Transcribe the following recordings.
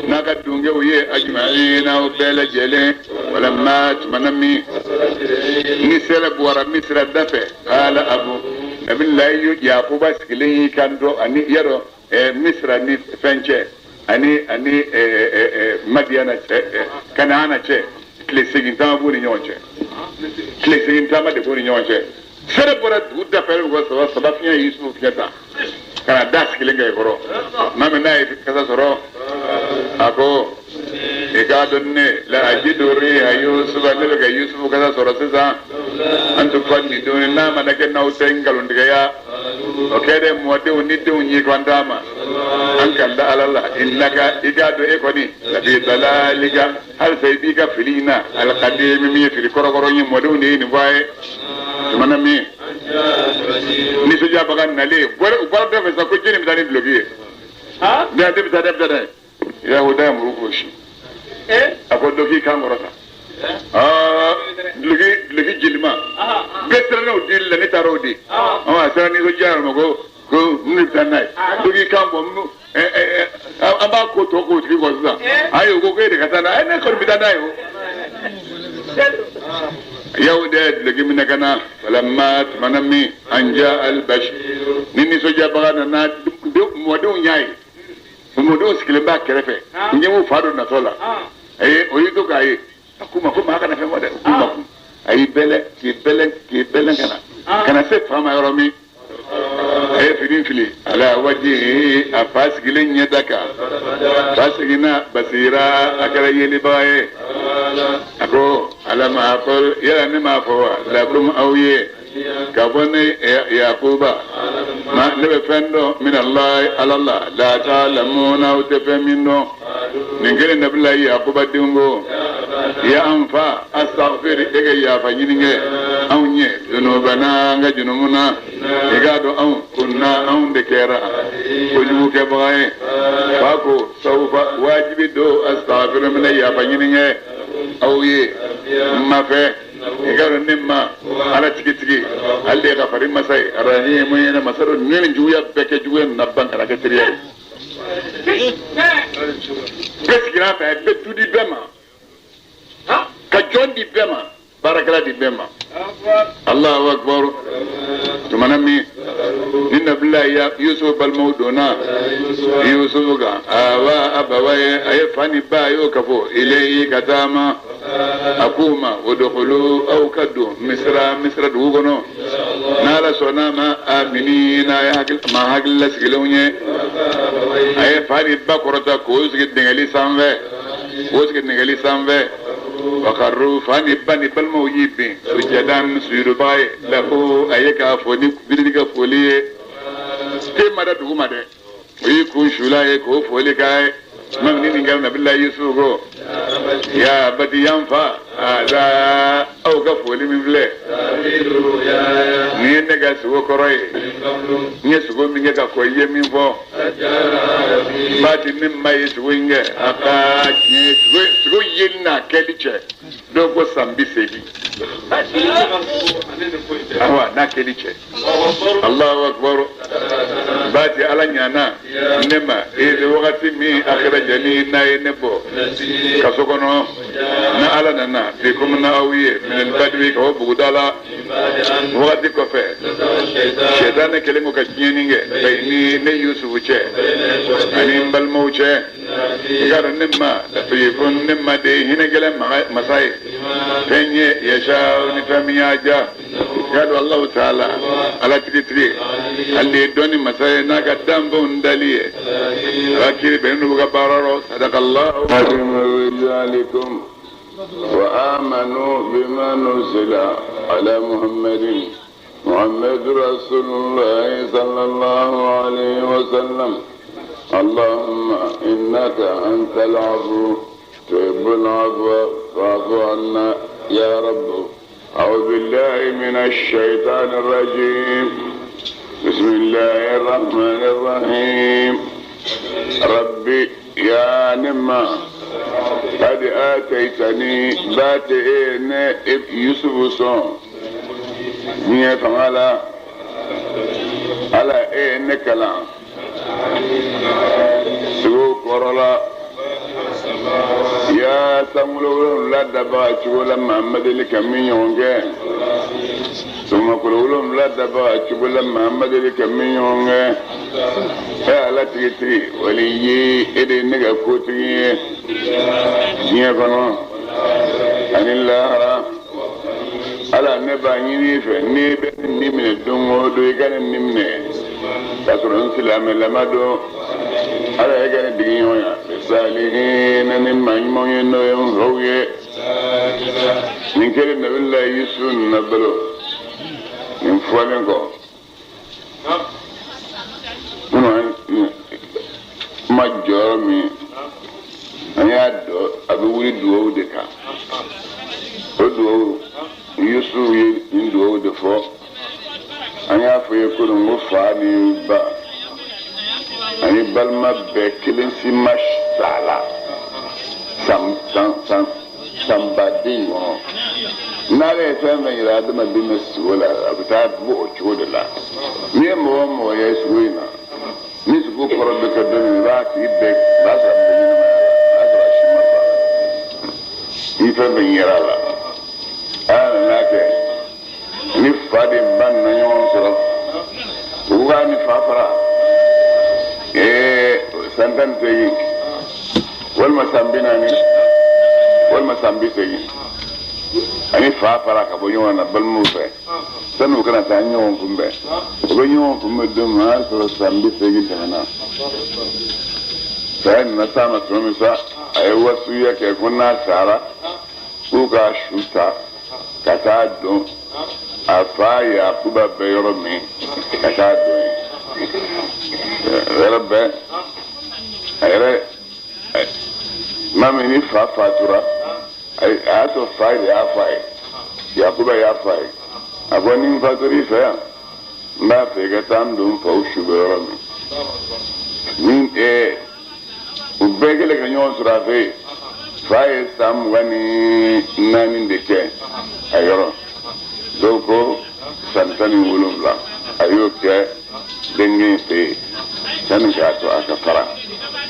N'a ka dungew ye ajma'ina, aw bɛɛ lajɛlen. Walamma, tumana min ni sɛlɛ bɔra Misira da fɛ, qala abu Nabilayi Yakuba sigilen y'i kanto ani yadɔ Misira ni fɛn cɛ ani Madiyana cɛ, Kanaana cɛ, tile 8 taama b'u ni ɲɔgɔn cɛ, tile 8 taama de b'u ni ɲɔgɔn cɛ. Sɛrɛ bɔra dugu da fɛ ko saba saba, fiɲɛ ye Yusufu fiɲɛ ta ka na da sigilen kɛ kɔrɔ. Maa min n'a ye kasa sɔrɔ, a ko i k'a dɔn ne la ajidu riha Yusufa, ne bɛ ka Yusufu kasa sɔrɔ sisan. An tufanniduni, n'a mana kɛ n'aw tɛ nkalontigɛya o kɛ dɛ, mɔdenw ni denw y'i kɔntan ma, an kan da Ala la. Innaka, i k'a dɔn e kɔni lafi dalalika, halisa i b'i ka fili in na, alqadimi, min ye fili kɔrɔkɔrɔ ye. Mɔdenw de ye nin fɔ a ye. Tumana min nisɔndiyabaga nalen bɔra, u bɔra dɔ fɛ sa ko jɛni bɛ taa ni duloki ye, ne bɛ taa, ne bɛ taa n'a ye. Yahuda ye muru gosi, a ko dɔ k'i kan kɔrɔta. Aa, duloki jelima bɛɛ siranna o dili la, ne taara o di. A sera nisɔndiya yɔrɔ ma ko n bɛ taa n'a ye, dɔ k'i kan bɔ, an b'a ko tɔ k'o tigi kɔ sisan. Ayi, o ko k'e de ka taa n'a ye, ne kɔni bɛ taa n'a ye. O Yahuda ye duloki minɛ ka na. Falamma, tumana min an ja albashir, ni nisɔndiyabaga nana, mɔdenw y'a ye, mɔdenw sigilen b'a kɛrɛfɛ, n ɲɛ b'u fa dɔ natɔ la. Ayi, o y'i to k'a ye, a k'u ma ko maa kana fɛn fɔ dɛ. U k'u ma kun, a y'i bɛlɛn k'i bɛlɛn k'i bɛlɛn ka na ka na se fa ma yɔrɔ min, a ye fini fili ala waji a fa sigilen ɲɛda kan. Fa seginna, basira, a kɛra yelibaga ye. A ko alam aqul, yala ne m'a fɔ wa, lakum, aw ye, k'a fɔ ne Yakuba ma ne bɛ fɛn dɔn, min Allah, Ala la, la ta'lamuna, aw tɛ fɛn min dɔn. Nin kelen Nabila Yakuba den ko ya an fa, astaghfir, e ka yafa ɲini kɛ anw ye, dunubana, an ka junumu na. I k'a dɔn anw kunna, anw de kɛra kojugu kɛbaga ye. Fa ko sawfa, wajibi don, astaghfir, minɛ yafa ɲini kɛ aw ye n ma fɛ. I k'a dɔn ne ma Ala tigitigi, ale de ye kafari masa ye, arahimu ye masa don. Ni nin juguya bɛɛ kɛ, juguya nana ban ka na kɛ teriya ye. Bɛɛ sigira a fɛ, a bɛ du di bɛɛ ma, ka jɔn di bɛɛ ma, baarakɛla di bɛɛ ma. Allahu akbar. Tumana min ni Nabila Yusuf balimaw donna Yusuf kan, awa abawa ye, a ye fa ni ba, a y'o kafo ilayhi, ka taa ma. A k'u ma udkhulu, aw ka don Misira, Misira dugu kɔnɔ, n'Ala sɔnna ma, aminina, ye hakili ma hakili lasigilenw ye. A ye fa ni ba kɔrɔta k'o sigi dɛngɛli sanfɛ, k'o sigi dɛngɛli sanfɛ. Wakaru, fa ni ba ni balimaw y'i bin sujadan, sujudubaga ye, lahu, a ye k'a fɔ ni birili ka foli ye. Te ma da dugu ma dɛ, o y'i kun sula ye k'o foli k'a ye. Tuma min ni nin kɛra, Nabila Yusuf ko ya abati, yan fa, hada, aw ka foli min filɛ nin ye ne ka sugo kɔrɔ ye, n ye sugo min kɛ ka kɔ, i ye min fɔ baati, ne ma ye sugo in kɛ a ka tiɲɛ. Sugo yeli n'a kɛli cɛ, dɔw ko san 80, awa n'a kɛli cɛ. Allahu akbar. Baati Ala ɲana ne ma e wagati min akhrajani, n'a ye ne bɔ kaso kɔnɔ, na Ala nana bikum, na aw ye, minal badwi, ka bɔ buguda la, wagati kɔfɛ sɛtanɛ kɛlen ko ka tiɲɛni kɛ bayini, ne Yusufu cɛ ani n balimaw cɛ. I k'a dɔn ne ma latifun, ne ma de ye hinɛ gɛlɛn masa ye, fɛn ye yasa ni fɛn min y'a diya. I k'a dɔn Alahu taala, Ala tigitigi, ale de ye dɔnni masa ye n'a ka danfɛnw dali ye, ala kiri bɛnnen don ka baara rɔ. Sadakallahu. وآمنوا بما نزل على محمد، محمد رسول الله صلى الله عليه وسلم. اللهم إنك أنت العفو تحب العفو فاعف عنا يا رب. أعوذ بالله من الشيطان الرجيم. بسم الله الرحمن الرحيم. ربي يا نما قد آتيتني بات يوسف sɔn diɲɛ fanga la. Ala e ye ne kalan sugo kɔrɔ la. dabaga cogo la maa ma deli ka min ɲɔgɔn kɛ somakolo wolonwula dabaga cogo la maa ma deli ka min ɲɔgɔn kɛ e ala tigitigi wali ye e de ye ne ka kotigi ye diɲɛ kɔnɔ ani lahara ala ne b'a ɲini i fɛ n'i bɛ ne ni minɛ don o don i ka ne ni minɛ k'a sɔrɔ n silamɛlama don ala e ka ne digi ɲɔgɔn ya salihina ni maa ɲumanw ye n'o ye n faw ye nin kɛlen nabilayi yusufu nana balo nin fɔlen kɔ minnu an kuma jɔyɔrɔ min an y'a dɔn a bɛ wuli dugawu de kan o dugawu yusufu ye nin dugawu de fɔ an y'a fɔ ye kunun ko fa ni ba ani balima bɛɛ kelen si ma sa la san san san sanbaden kɔnɔ n'ale ye fɛn fɛn yira adamaden bɛ sugo la a bɛ taa bɔ o cogo de la n'i ye mɔgɔ o mɔgɔ ye sugo in na ni sugo kɔrɔ bɛ kɛ don min i b'a tigi bɛɛ i b'a sɔrɔ a bɛ ɲɛnamaya la i b'a sɔrɔ a si ma sa ni fɛn fɛn yera a la ala nana kɛ ni fa de ba nana ɲɔgɔn sɔrɔ u k'a ni fa fara ee san 18 walima san 40 walima san 80 ani fa fara ka bɔ ɲɔgɔn na balimaw fɛ sani u kana taa ɲɔgɔn kunbɛn u bɛ ɲɔgɔn kunbɛn don min o y'a sɔrɔ san 80 tɛmɛna saya nana s'a ma tuma min sa a ye wasuya kɛ ko n'a sara k'u k'a su ta ka taa don a fa yakuba bɛ yɔrɔ min ka taa don yen yɔrɔ bɛɛ a yɛrɛ maa min ni fa fatura a y'a sɔrɔ fa de y'a fɔ a ye yakuba y'a fɔ a ye a ko ni n fatura i fɛ yan n b'a fɛ i ka taa n don n faw su bɛ yɔrɔ min ni ɛɛ u bɛɛ kɛlen ka ɲɔgɔn sɔrɔ a fɛ yen fa ye san 24 de kɛ a yɔrɔ dɔw ko san 17 a y'o kɛ denkɛ in fɛ yen sani k'a to a ka fara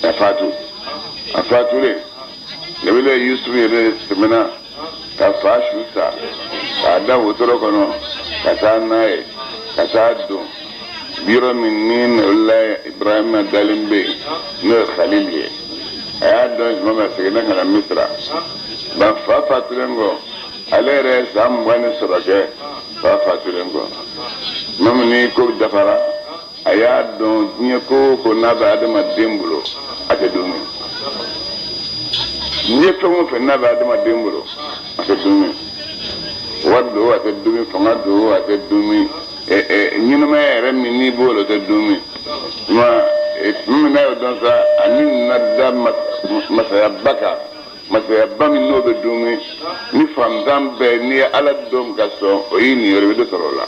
a fatu a fatulen nabila yusufu yɛrɛ tɛmɛna ka fa su ta k'a da wotoro kɔnɔ ka taa n'a ye ka taa don yɔrɔ min ni nabila ibrahima dalen bɛ yen n'o ye khalil ye a y'a dɔn tuma min a seginna ka na misira ba fa fatulen kɔ ale yɛrɛ ye san 20 ni sɔrɔ kɛ fa fatulen kɔ tuma min ni ko dafara a y'a dɔn diɲɛ ko o ko n'a bɛ adamaden bolo a tɛ dumuni diɲɛ fɛn o fɛn n'a bɛ adamaden bolo a tɛ dumuni wari don a tɛ dumuni fanga don a tɛ dumuni ɲɛnamaya yɛrɛ min n'i b'o la o tɛ dumuni tuma tuma min n'a y'o dɔn sa a ni nana da masayaba kan masayaba min n'o bɛ dumuni ni fantan bɛɛ n'i ye ala dɔn ka sɔn o y'i niyɔrɔ i bɛ dɔ sɔrɔ o la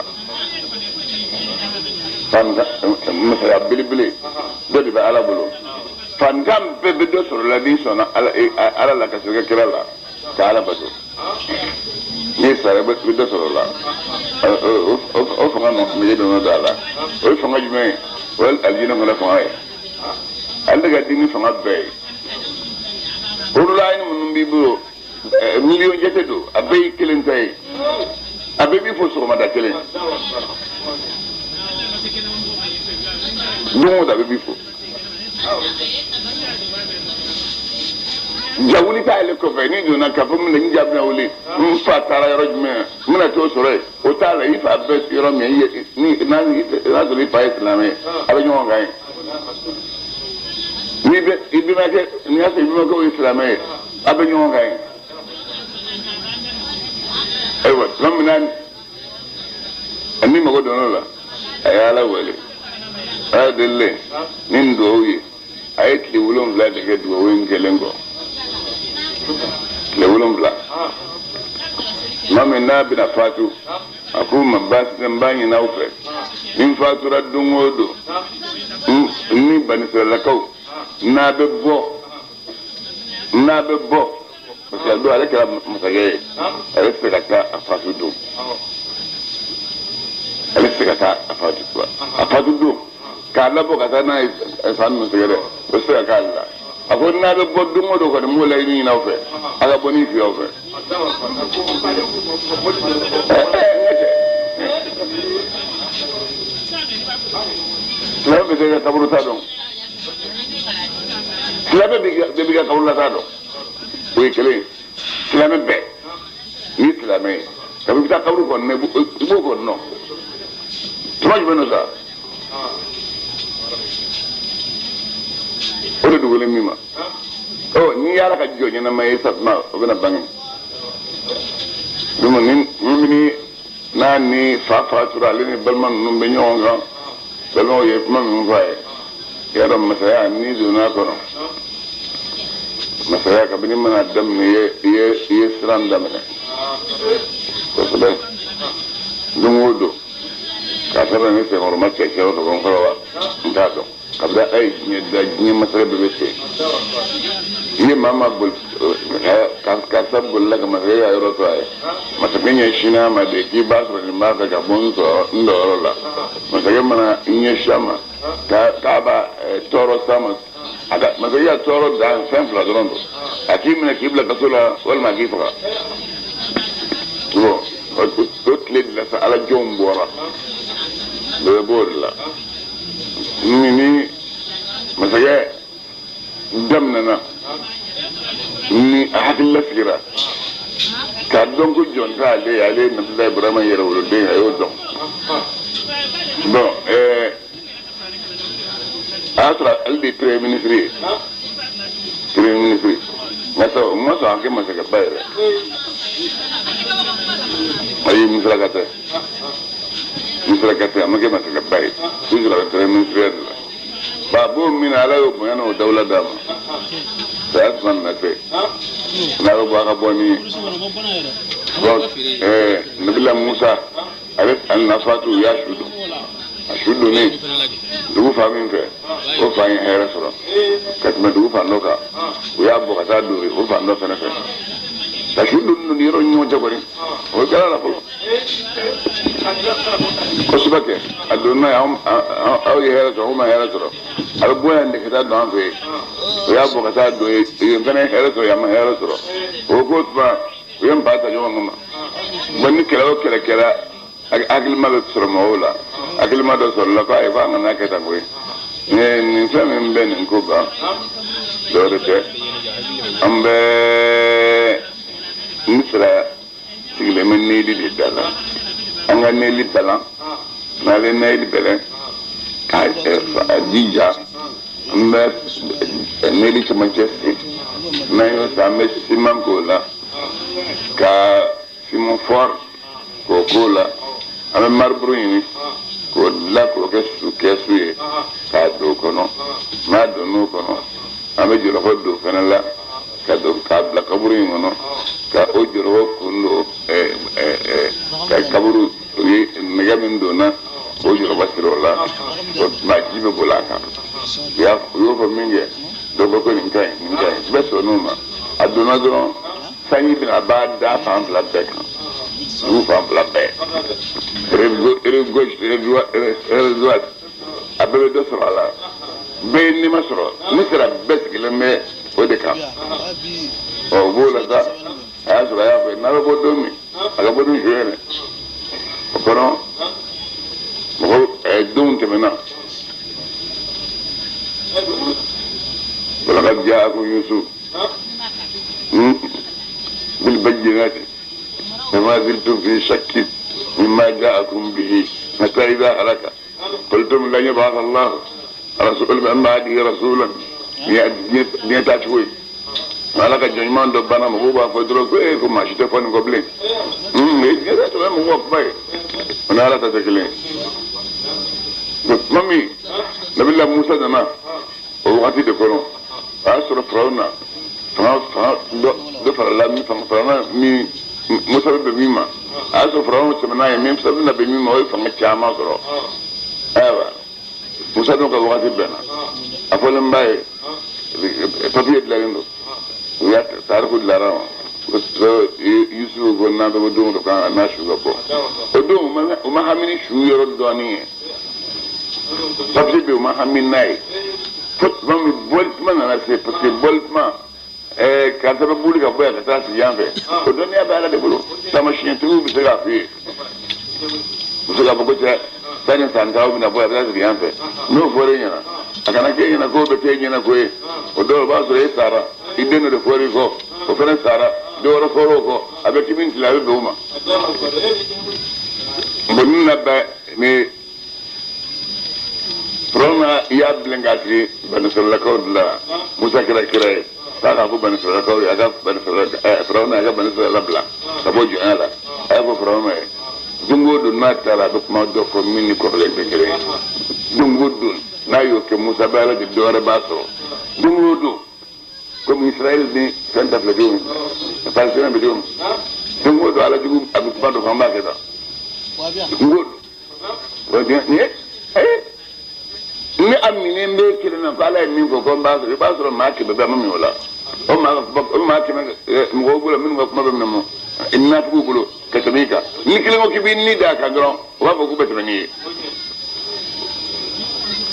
fantan masaya belebele dɔ de bɛ ala bolo fantan bɛɛ bɛ dɔ sɔrɔ la n'i sɔnna ala la ka sɔrɔ i ka kira la ka ala bato n'i sara i bɛ dɔ sɔrɔ o la o fanga nɔ donna don a la o ye fanga jumɛn ye o ye alijinɛ fana fanga ye ale de ka di ni fanga bɛɛ ye hurulayi minnu b'i bolo miliyɔn jate don a bɛɛ y'i kelen ta ye a bɛɛ b'i fo sɔgɔmada kelen don o don a bɛɛ b'i fo ja wuli t'ale kɔfɛ n'i donna k'a fɔ n ja bɛna wuli n fa taara yɔrɔ jumɛn n bɛna t'o sɔrɔ yen o t'a la i fa bɛ yɔrɔ min n'a sɔrɔ i fa ye silamɛ ye a bɛ ɲɔgɔn kan ye n'i bɛ i bɛnbakɛ n'i y'a sɔrɔ i bɛnbakɛw ye silamɛ ye a bɛ ɲɔgɔn kan ye ayiwa tuma min na ni mago donn'o la a ye ala wele ala delilen ni nin dugawu ye a ye tile 7 de kɛ dugawu in kɛlen kɔ tile 7 tuma min n'a bɛna fatu a ko ma baasi tɛ n b'a ɲini aw fɛ ni n fatura don o don ni banisiralakaw n'a bɛ bɔ n'a bɛ bɔ parce que a don ale kɛra masakɛ ye ale tɛ se ka taa a fatu don ale tɛ se ka taa a fatu a fatu don k'a labɔ ka taa n'a ye fa ninnu sɛgɛrɛ o tɛ se ka k'ale la. A ko n'a bɛ bɔ don o don kɔni n b'o laɲini ɲini aw fɛ a ka bɔ ni su y'aw fɛ. Silamɛ bɛ se ka kaburu ta dɔn, silamɛ bɛɛ b'i ka kaburu la ta dɔn, o ye kelen ye. Silamɛ bɛɛ ni silamɛ ye kabi i bɛ taa kaburu kɔni na i b'o kɔni dɔn tuma jumɛn don sa o de dogolen min ma ɔ n'i y'ala ka jɔn ɲɛnama ye sa tuma o bɛna bange donc ni ni n'a ni fa fatura ale ni balima ninnu bɛ ɲɔgɔn kan balimaw ye kuma minnu fɔ a ye i y'a dɔn masaya n'i donna a kɔnɔ masaya kabini mana daminɛ i ye siran daminɛ kosɛbɛ don o don k'a sɔrɔ ne senkɔrɔma cɛ cɛ ka bɔ n kɔrɔ wa n t'a dɔn kabini a ye diɲɛ da diɲɛ masakɛ bɛɛ bɛ ten i ye maa maa boli karisa bolila ka masakɛ ka yɔrɔ to a ye masakɛ ɲɛsinna a ma de k'i b'a sɔrɔ nin b'a fɛ ka bɔ n dɔyɔrɔ la masakɛ mana ɲɛsin a ma k'a b'a tɔɔrɔ s'a ma a ka masakɛ ka tɔɔrɔ dan fɛn fila dɔrɔn don a k'i minɛ k'i bila kaso la walima a k'i faga bon o tile de la sa ala jɔnw bɔra dɔ bɛ bɔ o de la ni masakɛ daminɛna ni a hakili lasigira k'a dɔn ko jɔn t'ale ye ale ye nabila ibrahima yɛrɛwoloden a y'o dɔn bon a y'a sɔrɔ ale de ye premier ministre ye premier ministre nka sa o ma sɔn a kɛ masakɛba yɛrɛ ayi misiraka tɛ misiraka tɛ a ma kɛ masakɛba ye toujours a bɛ premier ministre de la ba b'o min na ala y'o bonya n'o dawula d'a ma saya tuma nana se n'a bɛ bɔ a ka bɔ ni ye bon nabila musa ale a nana fatu u y'a su don a su donnen dugu fan min fɛ o fan ye hɛrɛ sɔrɔ ka tɛmɛ dugu fan dɔ kan u y'a bɔ ka taa don o fan dɔ fɛnɛ fɛ ka su don ni yɔrɔ ni ɲɔgɔn cɛ kɔni o kɛra la fɔlɔ kosɛbɛ kɛ a donna yen aw ye hɛrɛ sɔrɔ anw ma hɛrɛ sɔrɔ a bɛ bɔ yan de ka taa don an fɛ yen o y'a bɔ ka taa don yen yen fɛnɛ ye hɛrɛ sɔrɔ yan ma hɛrɛ sɔrɔ o ko tuma u ye npa ta ɲɔgɔn kama bon ni kɛlɛ o kɛlɛ kɛra hakilima bɛ sɔrɔ mɔgɔw la hakilima dɔ sɔrɔla ko ayi ko an kana kɛ tan koyi nin fɛn min bɛ nin ko ban dɔwɛrɛ tɛ an bɛ misira sigilen bɛ nili de da la an ka nili balan n'ale nili bɛlɛn k'a jija an bɛ nili cɛmancɛ sen n'an y'o san an bɛ siman k'o la ka siman fɔri k'o k'o la an bɛ mariburu ɲini k'o dilan k'o kɛ su kɛsu ye k'a don o kɔnɔ n'a donn'o kɔnɔ an bɛ jɔlɔkɔ don fɛnɛ la ka don k'a bila kaburu in kɔnɔ ka o jɔlɔkɔ kun don ka kaburu o ye nɛgɛ min donna o jɔlɔkɔ siri o la o tuma ji bɛ boli a kan u y'o fɔ min kɛ dɔ ko ko nin ka ɲi nin ka ɲi bɛɛ sɔnn'o ma a donna dɔrɔn sanji bɛna a b'a da fan fila bɛɛ kan dugu fan fila bɛɛ rive gauche rive droite a bɛɛ bɛ dɔ sɔrɔ a la bɛɛ ye nima sɔrɔ misira bɛɛ sigilen bɛ o de kan ɔ o b'o la sa a y'a sɔrɔ a y'a fɔ n'a bɛ bɔ don min a ka bɔ ni su yɛrɛ o kɔnɔ mɔgɔw denw tɛmɛna walakad jaakum yusuf بالبينات فما زلتم في شك مما جاءكم به حتى إذا هلك قلتم لن يبعث الله رسولا من بعده رسولا ni ala ka jɔn ɲuman dɔ banna mɔgɔw b'a fɔ dɔrɔn ko ee ko maa si tɛ fɔ nin kɔ bilen e tun bɛ mɔgɔw kuma ye o ni ala ta tɛ kelen ye tuma min nabila musa nana o wagati de kɔnɔ o y'a sɔrɔ firawuna fanga fanga dɔ farala min fanga farala min musa bɛ bɛn min ma a y'a sɔrɔ firawuna tɛmɛna ye min musa bɛna bɛn min ma o ye fanga caman sɔrɔ ayiwa musa dun ka wagati bɛnna a fɔlen b'a ye papiye dilanlen don u y'a tariku dilanra ma yusufu ko n'an bɛ bɔ don dɔ kan n'a su ka bɔ o don u ma hami ni su yɔrɔ dɔɔnin ye papiye bɛ yen u ma hami n'a ye Fo tuma min bɔli tuma nana se, parce que bɔli tuma karisa bɛ boli ka bɔ yan ka taa sigi yan fɛ, o dɔnniya bɛ Ala de bolo. Taamasiyɛntigiw bɛ se k'a f'i ye, u bɛ se k'a fɔ ko cɛ sani san tan bɛna bɔ yan a bɛ taa sigi yan fɛ. N'o fɔra e ɲɛna, a kana k'e ɲɛna k'o bɛ k'e ɲɛna ko ye. O dɔw o b'a sɔrɔ e sara, i den dɔ de fɔra i kɔ, o fana sara, dɔ wɛrɛ fɔra o kɔ, a bɛ k'i min tile a bɛ bɛn o ma. Bon, nin na bɛn ni Firawuna y'a bilen k'a sigi banisiralakaw de la. Musa kɛra kira ye k'a k'a fɔ banisiralakaw ye, a ka banisirala Firawuna a ka banisirala bila ka bɔ jɔnya la. A y'a fɔ Firawuna ye, don o don n'a taara a bɛ kuma dɔ fɔ min ni kɔrɔlen tɛ kelen ye. Don o don n'a y'o kɛ, Musa bɛ Ala de dɔ wɛrɛ b'a sɔrɔ. Don o don, komi Israël ni fɛn ta filɛ cogo min, Palestine bɛ cogo min, don o don Ala jugu a bɛ kuma dɔ fɔ, an b'a kɛ tan. Don o don nin ye ni a minɛ bɛ kelen na ko Ala ye min fɔ ko n b'a sɔrɔ, i b'a sɔrɔ maa 100 bɛ a ma min o la. O maa ka kuma, o maa 100 mɔgɔw bolo minnu ka kuma bɛ minɛ mɔ nafigiw bolo ka tɛmɛ i kan. Ni kelen ko k'i b'i ni d'a kan dɔrɔn, o b'a fɔ k'u bɛ tɛmɛ n'i ye.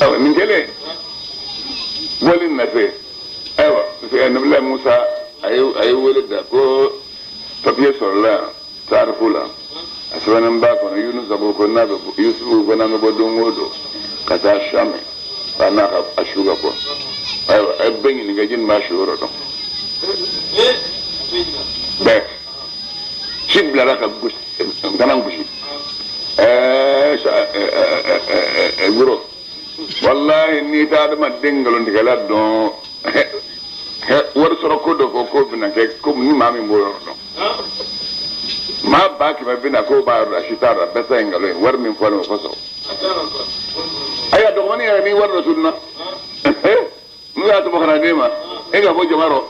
Ayiwa, nin kɛlen bɔli na se, ayiwa, parce que Nabila Musa a ye wele da ko papiye sɔrɔla yan tariku la, a sɛbɛnnen b'a kɔnɔ. Yunusa ko ko n'a bɛ Yusufu ko n'an bɛ bɔ don o don ka taa Sami k'a n'a ka a su ka bɔ. Ayiwa, a ye bɛɛ ɲininka jɔnni b'a su yɔrɔ dɔn. Bɛɛ ci bilara ka gosi, kana gosi goro. Walahi, n'i tɛ adamaden nkalontigɛla dɔn, wari sɔrɔ ko dɔ fɔ k'o bɛna kɛ komi ni maa min b'o yɔrɔ dɔn. Maa 100,000 bɛna k'o b'a yɔrɔ la, si t'a dɔn, a bɛɛ ta ye nkalon ye. Wari min fɔlen o kosɔn. Ayiwa, dɔgɔnin yɛrɛ ni wari dɔ tununna, n'u y'a tɔmɔ ka na d'e ma, e ka fɔ jama rɔ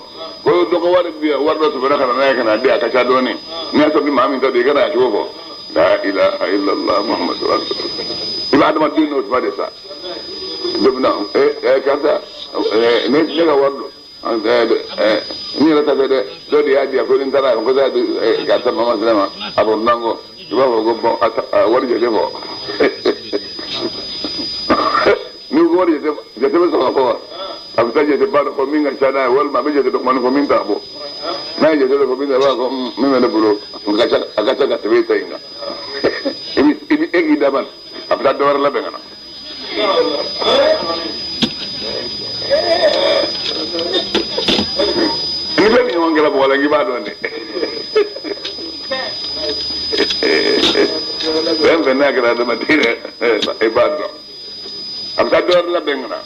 ko dɔgɔ wari bi yan, wari dɔ tɔmɔna ka na n'a ye ka na di, a ka ca dɔɔnin. N'i y'a sɔrɔ ni maa min ta don, i kana a cogo fɔ. La ilaha illallah Muhammadu rasulullah. I bɛ adamaden n'o tuma de sa. Dɔ bɛ na karisa, ne ka wari don, n yɛrɛ ta tɛ dɛ, dɔ de y'a di yan ko ni n taara ko taa di karisa mama sinɛ ma, a fɔ n kɔ, i b'a fɔ ko bɔn, a wari jate fɔ. N'i ko wari jate, jate bɛ sɔrɔ ka fɔ wa? A bɛ taa jate ba dɔ fɔ min ka ca n'a ye, walima a bɛ jate dɔgɔmanin fɔ min t'a bɔ. N'a ye jate dɔ fɔ min t'a bɔ, a b'a fɔ min bɛ ne bolo a ka ca ka tɛmɛ e ta in kan. I bɛ e k'i daban, a bɛ taa dɔ wɛrɛ labɛn ka na. Ni fɛn min ɲɔgɔn kɛra mɔgɔ la, k'i b'a dɔn dɛ. Fɛn fɛn n'a kɛra adamaden yɛrɛ, i b'a dɔn. A bɛ taa dɔ wɛrɛ labɛn ka na.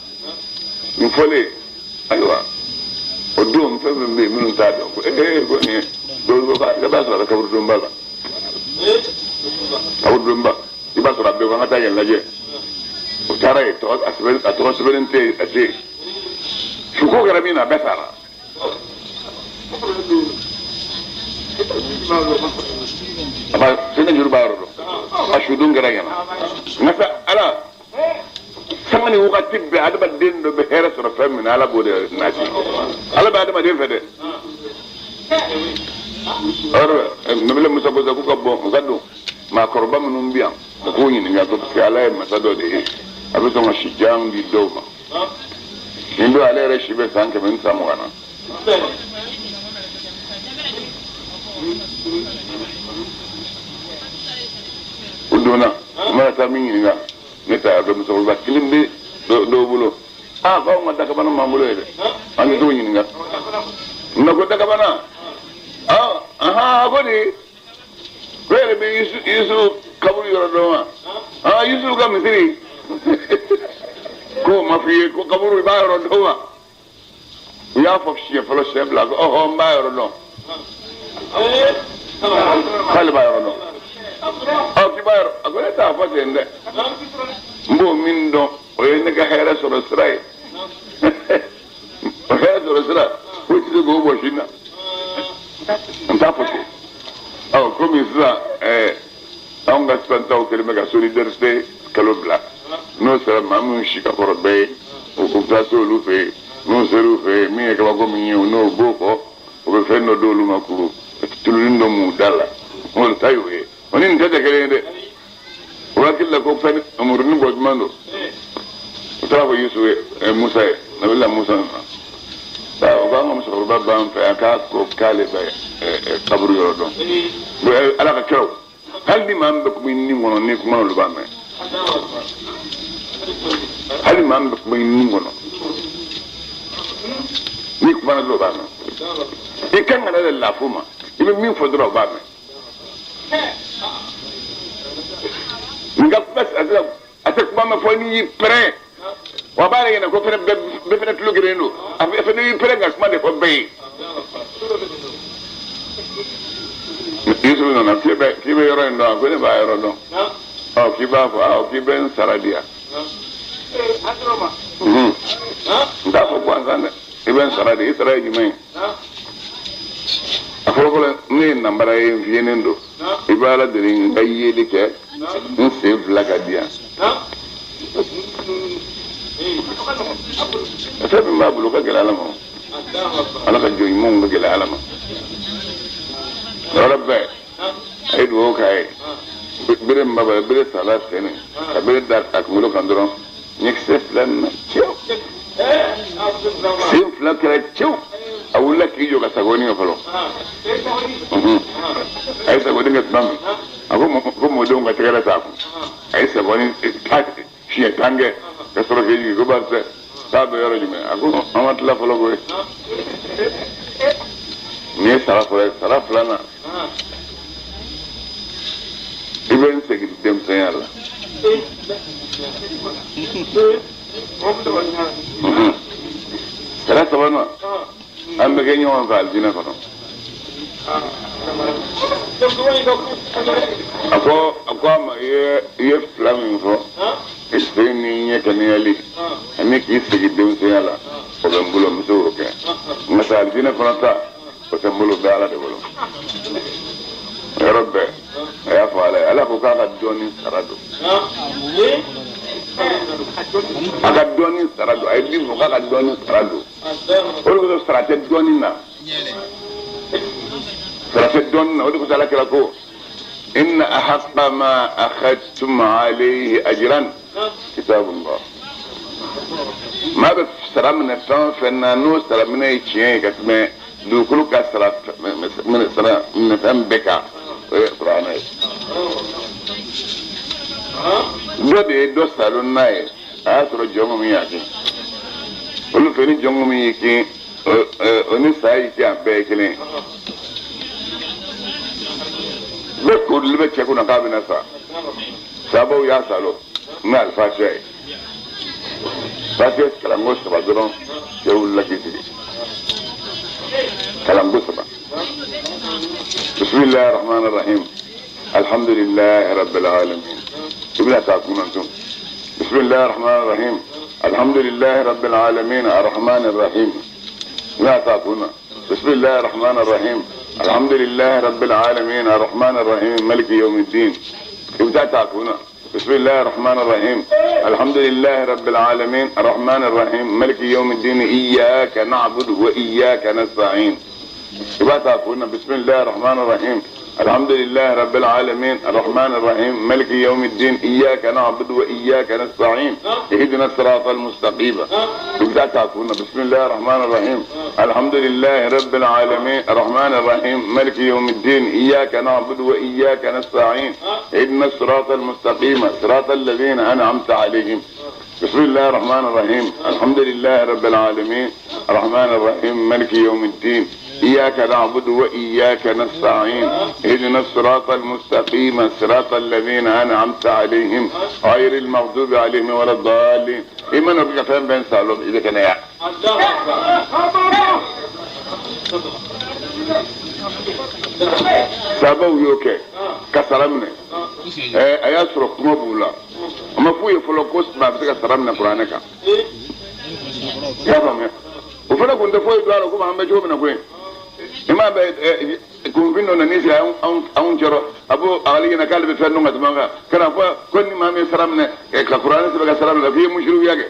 Nin fɔlen, ayiwa, o don fɛn fɛn bɛ yen minnu t'a dɔn ko ko nin ye dɔw ko k'a b'a sɔrɔ a bɛ kaburudonba la. Kaburudonba, i b'a sɔrɔ a bɛɛ ko an ka taa yen lajɛ. O taara yen, a tɔgɔ sɛbɛnnen tɛ yen, a tɛ yen. Suko kɛra min na, a bɛɛ sara. A b'a sɛnɛ juru b'a yɔrɔ dɔn. A sudon kɛra ɲɛna. Nka sa Ala, sanga ni wagati bɛɛ adamaden dɔ bɛ hɛrɛ sɔrɔ fɛn min na, Ala b'o de nati. Ala bɛ adamaden fɛ dɛ. Nabila Musa ko k'u ka bɔ, u ka don. Maakɔrɔba minnu bɛ yan, u k'u ɲininka ko parce que Ala ye masa dɔ de ye, a bɛ sɔn ka si jan di dɔw ma. Nin don ale yɛrɛ si bɛ san 120 na. U donna, u mana taa min ɲininka, ne ta dɔn musokɔrɔba kelen bɛ dɔw bolo. Aa, k'anw ka dakabana m'an bolo ye dɛ, an tɛ t'o ɲininka. Nka ko dakabana, aa, ahan, ko di, ko yɛrɛ bɛ Yusufu kaburu yɔrɔ dɔn wa? Aa, Yusufu ka misiri. K'o ma f'i ye ko kaburu i b'a yɔrɔ dɔn wa? U y'a fɔ siɲɛ fɔlɔ, siɲɛ fila, ko ɔhɔ, n b'a yɔrɔ dɔn. K'ale b'a yɔrɔ dɔn. Ɔ, k'i b'a yɔrɔ, a ko ne t'a fɔ ten dɛ. N b'o min dɔn, o ye ne ka hɛrɛ sɔrɔ sira ye. O hɛrɛ sɔrɔ sira, foyi tɛ se k'o bɔsi n na. N t'a fɔ ten. Ɔ, komi sisan anw ka sisan taw kɛlen bɛ ka solidarité kalo bila. N'o sera maa minnu si ka kɔrɔ bɛɛ ye, o bɛ taa se olu fɛ yen. N'u ser'u fɛ yen, min ye kabako min ye, n'o b'o fɔ, o bɛ fɛn dɔ d'olu ma k'u tuluni dɔ m'u da la. Olu ta y'o ye. O ni nin tɛ kelen ye dɛ. O hakili la ko fɛn murunin bɔ jumɛn don. O taara fɔ Yusufu ye, Musa ye. Nabila Musa nana o k'an ka musokɔrɔba b'an fɛ yan k'a ko k'ale bɛ kaburu yɔrɔ dɔn ala ka kiraw hali ni maa min bɛ kuma i ni kɔnɔ ni kuma olu b'a mɛn hali maa min bɛ kuma i ni kɔnɔ ni kuma na dɔrɔn o b'a mɛn i kan ka na de lafu ma i bɛ min fɔ dɔrɔn o b'a mɛn nin ka kuma a tɛ kuma mɛn fɔ n'i y'i pɛrɛn wa b'a yɛrɛ ɲɛna ko fɛnɛ bɛɛ fɛnɛ tulo geren don a fɛnɛ y'i pɛrɛn ka kuma de fɔ bɛɛ ye. Yusufu nana k'i bɛ yɔrɔ in dɔn a ko ne b'a yɔrɔ dɔn ɔ k'i b'a fɔ awɔ k'i bɛ n sara di yan n t'a fɔ gansan dɛ i bɛ n sara di i sara ye jumɛn ye a fɔlɔfɔlɔ ne ye nanbara ye n fiyennen don i bɛ ala deli n ka yeli kɛ n sen fila ka di yan fɛn min b'a bolo ka gɛlɛn ala ma ala ka jɔn ɲumanw ka gɛlɛn ala ma yɔrɔ bɛɛ a ye dugawu k'a ye bere min b'a bolo bere sala sen ka bere da a kunkolo kan dɔrɔn ɲɛkisɛ fila nana cew sen fila kɛra cew a wulila k'i jɔ ka sagoni kɛ fɔlɔ a ye sagoni kɛ tuma min a ko mɔdenw ka tɛgɛrɛ t'a kun a ye sagoni siɲɛ tan kɛ ka sɔrɔ k'i jigin ko barisa k'a bɛ yɔrɔ jumɛn a ko an ma tila fɔlɔ koyi nin ye sara fɔlɔ ye sara filanan i bɛ n segin denmisɛnya la sara sabanan an bɛ kɛ ɲɔgɔn fɛ alijinɛ kɔnɔ a ko a ma i ye fila min fɔ i sen ni ɲɛ kɛnɛyali ani k'i segin denmisɛnya la o bɛ n bolo n bɛ se k'o kɛ nka sa alijinɛ kɔnɔ ta o tɛ n bolo o bɛ ala de bolo yɔrɔ bɛɛ a y'a fɔ ala ye ala ko k'a ka dɔɔnin sara don a ka dɔɔnin sara don a ye min fɔ k'a ka dɔɔnin sara don o de kosɔn sara tɛ dɔɔnin na sara tɛ dɔɔnin na o de kosɔn ala kira ko inna ahaqqa ma akhadtum alayhi ajran kitabullah maa bɛ sara minɛ fɛn o fɛn na n'o sara minɛ ye tiɲɛ ye ka tɛmɛ dugukolo ka sara minɛ fɛn bɛɛ kan o ye kuranɛ ye dɔ de ye dɔ salon n'a ye a y'a sɔrɔ jɔn min y'a kɛ olu fɛ ni jɔn min y'i kin o ni sa y'i kin a bɛɛ ye kelen ye bɛɛ koorilen bɛ cɛ kunna k'a bɛna sa sabaw y'a salon n'o ye alifatiya ye fatiya kalanko saba dɔrɔn cɛ wulila k'i sigi kalanko saba bisimilahi rahman rahim alhamdulilahi rabbil alamin i bɛna taa kunna tun bisimilahi rahman rahim alhamdulilahi rabbil alamin arrahman rahim i bɛna taa kunna bisimilahi rahman rahim alhamdulilahi rabbil alamin arrahman rahim maliki yawmiddin i bɛ taa kunna بسم الله الرحمن الرحيم الحمد لله رب العالمين الرحمن الرحيم مالك يوم الدين إياك نعبد وإياك نستعين بسم الله الرحمن الرحيم الحمد لله رب العالمين الرحمن الرحيم مالك يوم الدين إياك نعبد وإياك نستعين اهدنا الصراط المستقيم بسم الله الرحمن الرحيم الحمد لله رب العالمين الرحمن الرحيم مالك يوم الدين إياك نعبد وإياك نستعين اهدنا الصراط المستقيم صراط الذين أنعمت عليهم بسم الله الرحمن الرحيم الحمد لله رب العالمين الرحمن الرحيم مالك يوم الدين إياك نعبد وإياك نستعين اهدنا الصراط المستقيم صراط الذين أنعمت عليهم غير المغضوب عليهم ولا الضالين. إيمان بك فهم بين سالون إذا كان يا sabaw y'o kɛ ka sara minɛ a y'a sɔrɔ kuma b'u la a ma f'u ye fɔlɔ ko maa bɛ se ka sara minɛ kuranɛ kan i y'a faamuya o fana kun tɛ foyi don a la komi an bɛ cogo min na koyi i m'a bɛ kunfin dɔ nan'i sigi anw cɛrɔ a b'o ale ɲɛna k'ale bɛ fɛn dɔn ka tɛmɛ an kan ka na fɔ ko ni maa min ye sara minɛ ka kuranɛ sɛbɛn ka sara minɛ k'i ye musirikuya kɛ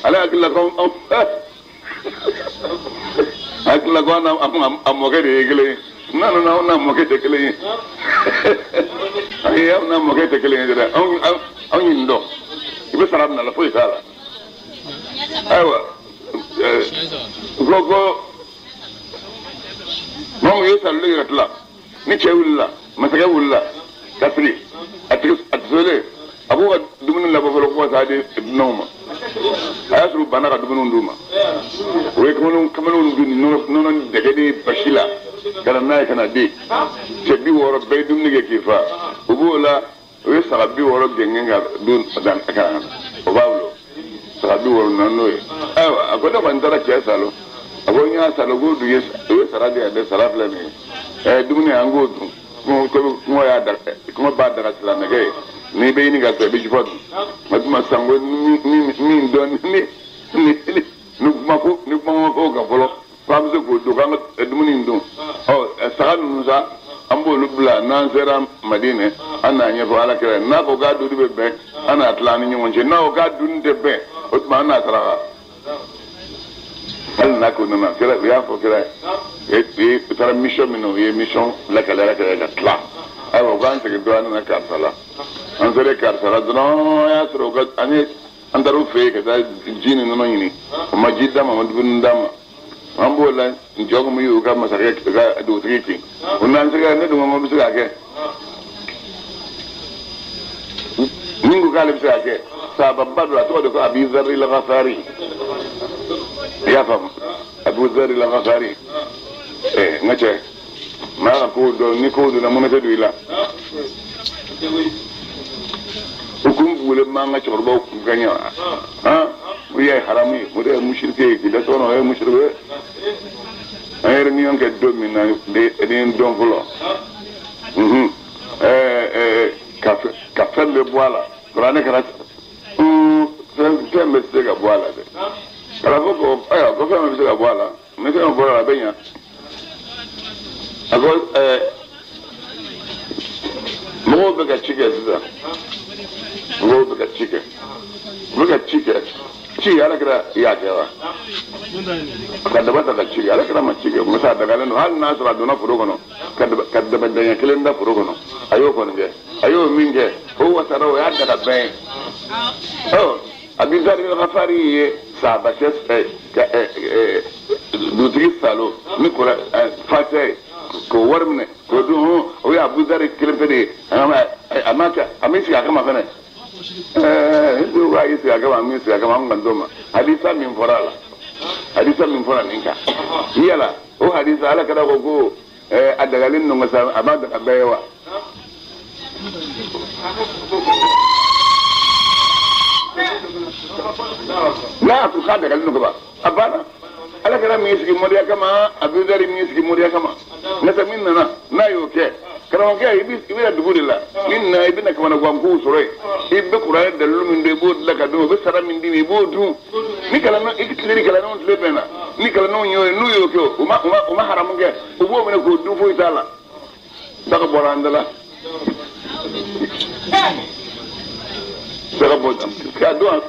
ale hakili la ko anw hakili la ko an n'a mɔkɛ de ye kelen ye. Non, non, non, n'a mɔkɛ tɛ kelen ye. Ayi, aw n'a mɔkɛ tɛ kelen ye dɛ. Anw ye nin dɔn. I bɛ sara minɛ a la foyi t'a la. Ayiwa, ko ko maa mun ye saloli kɛ ka tila ni cɛ wulila masakɛ wulila ka sigi a tigi a b'u ka dumuni labɔ fɔlɔ ko ka taa di dunanw ma a y'a sɔrɔ u banna ka dumuni d'u ma o ye kamalenw dun nɔnɔ ni dɛgɛ ni basi la ka na n'a ye ka na di cɛ 60 bɛɛ ye dumuni kɛ k'i fa u b'o la o ye saga 60 gɛngɛn ka dun ka na o b'a bolo saga 60 na n'o ye ayiwa a ko ne kɔni taara cɛ salo a ko n y'a salo k'o dun ye o ye sara di yan dɛ sara filɛ nin ye ɛ dumuni an k'o dun kuma y'a da kuma b'a daga silamɛkɛ ye n'i bɛ ɲini ka sɔrɔ i bɛ jufa dun o tuma sanko min dɔn ni ni kuma ko ni kuma ma k'o kan fɔlɔ k'an bɛ se k'o dun k'an ka dumuni in dun ɔ saga ninnu sa an b'olu bila n'an sera Madinɛ an n'a ɲɛfɔ ala kira ye n'a ko k'a dunni bɛ bɛn an n'a tila an ni ɲɔgɔn cɛ n'a ko k'a dunni tɛ bɛn o tuma an n'a saraka hali n'a ko nana kira u y'a fɔ kira ye u taara mission min na u ye mission lakale ala kira ye ka tila ayiwa u k'an segin dɔrɔn an nana karisa la an sera karisa la dɔrɔn an y'a sɔrɔ u ka an ye an taara u fɛ yen ka taa ji ni nɔnɔ ɲini u ma ji d'an ma u ma dumuni d'an ma an b'o la jɔ kun y'u ka masakɛ ka dugutigi kin o n'an sera ne dun ko bɛ se k'a kɛ min ko k'ale bɛ se k'a kɛ sahababa dɔ a tɔgɔ de ko Abi Zarri Lagafari i y'a faamu Abu Zarri Lagafari n ka cɛ maa ka kow dɔn ni kow donna mɔnɛ tɛ don i la u kun bugulen b'an ka cɛkɔrɔbaw kun ka ɲɛ han o ye haramu ye o de ye musirike ye k'i da so kɔnɔ o ye musirike ye an ye réunion kɛ don min na ni n dɔn fɔlɔ ka fɛn bɛɛ bɔ a la kuranɛ kɛra fɛn bɛɛ tɛ se ka bɔ a la dɛ karamɔgɔ ko ayiwa ko fɛn bɛɛ bɛ se ka bɔ a la ni fɛn bɔra a la a bɛ ɲa a ko mɔgɔw bɛ ka ci kɛ sisan mɔgɔw bɛ ka ci kɛ u bɛ ka ci kɛ ci ala kira y'a kɛ wa ka daba ta ka ci kɛ ala kira ma ci kɛ musa a dagalen don hali n'a sɔrɔ a donna foro kɔnɔ ka daba daɲɛ kelen da foro kɔnɔ a y'o kɔni kɛ a y'o min kɛ o wasara o y'a daga bɛn ye ɔ Abi Zarri Lagafari ye sahabacɛ dugutigi salo ni kɔrɔ fatiya ye k'o wari minɛ k'o dun o ye Abu Zarri kelen pe de ye a ma kɛ a m'i sigi a kama fɛnɛ ɛɛ a y'i sigi a kama a m'i sigi a kama an kɔni t'o ma hadisa min fɔra a la hadisa min fɔra nin kan yala o hadisa ala kira ko ko a dagalen don ka sa a b'a daga bɛɛ ye wa n'a ko k'a dagalen don ka ban a banna ala kira min sigi moriya kama Abu Zarri min sigi moriya kama n'o tɛ min nana n'a y'o kɛ karamɔgɔkɛ i bɛ na dugu de la ni nana i bɛna kamanagan sɔrɔ yen i bɛ kuranɛ dalilu min dɔn i b'o dilan ka dun o bɛ sara min d'i ma i b'o dun ni kalandenw i tile ni kalandenw tile bɛnna ni kalandenw y'o ye n'u y'o kɛ u ma haramu kɛ u b'o minɛ k'o dun foyi t'a la daga bɔra an da la daga bɔ k'a dɔn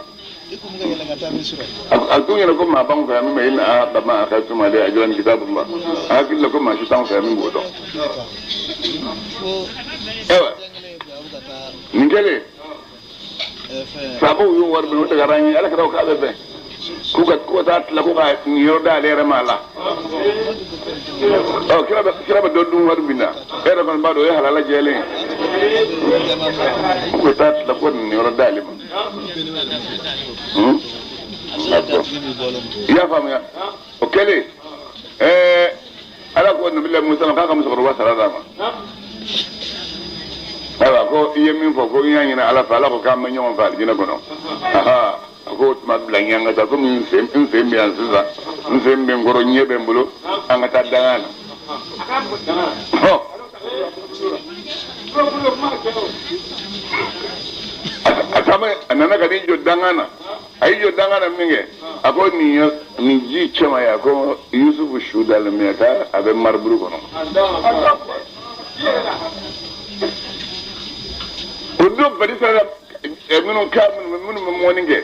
a tun yɛrɛ ko maa b'anw fɛ yan min bɛ yen a bama a ka tuma de a jɔn kitabu ma a hakili la ko maa si t'anw fɛ yan min b'o dɔn ayiwa nin kɛlen sabaw y'o wari minɛ o dagara an ye ala kira ko k'a bɛ bɛn k'u ka taa tila ko ka nin yɔrɔ d'ale yɛrɛ ma a la ɔ kira bɛ dɔ dun wari min na e yɛrɛ kɔni b'a dɔn o ye halala jɛlen ye k'u ka taa tila ko nin yɔrɔ d'ale ma i y'a faamuya o kɛlen ala ko nabila musa ma k'a ka musokɔrɔba sara d'a ma ayiwa ko i ye min fɔ ko n y'a ɲini ala fɛ ala ko k'an bɛ ɲɔgɔn fɛ alijinɛ kɔnɔ a ko o tuma bila ɲɛ an ka taa komi n sen bɛ yan sisan n sen bɛ n kɔrɔ ɲɛ bɛ n bolo an ka taa danga na a taama a nana ka n'i jɔ danga na a y'i jɔ danga na min kɛ a ko nin ji cɛma ye a ko yusufu su dalen bɛ k'a bɛ mariburu kɔnɔ o don bani sera minnu ka minnu bɛ mɔni kɛ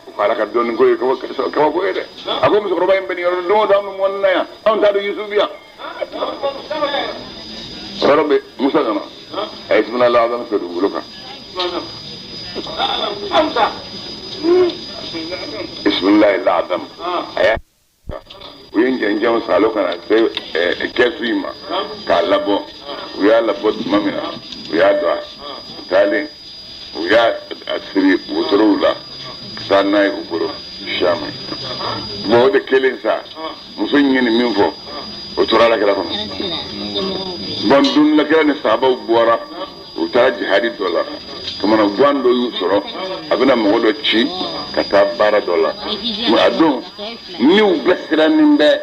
u ko ala ka dɔnni ko ye kabako ye dɛ a ko musokɔrɔba in bɛ nin yɔrɔ don o don an bɛ mɔni na yan anw t'a dɔn yusufu yan o yɔrɔ bɛ musa nana a ye sumana la fɛ dugukolo kan Bisimilahi laadam a y'a u ye jɛnjɛnw salo ka na se kɛsu in ma k'a labɔ. U y'a labɔ tuma min na, u y'a don a taalen, u y'a siri wotorow la ka taa n'a ye u bolo Siyama. Bon, o de kelen sa, muso in ye nin min fɔ, o tora ala kira kɔnɔ. Bon, don la kira ni sahabaw bɔra, u taara jihadi dɔ la, kamana guwan dɔ y'u sɔrɔ, a bɛna mɔgɔ dɔ ci ka taa baara dɔ la. A don n'u bɛɛ sirannen bɛ,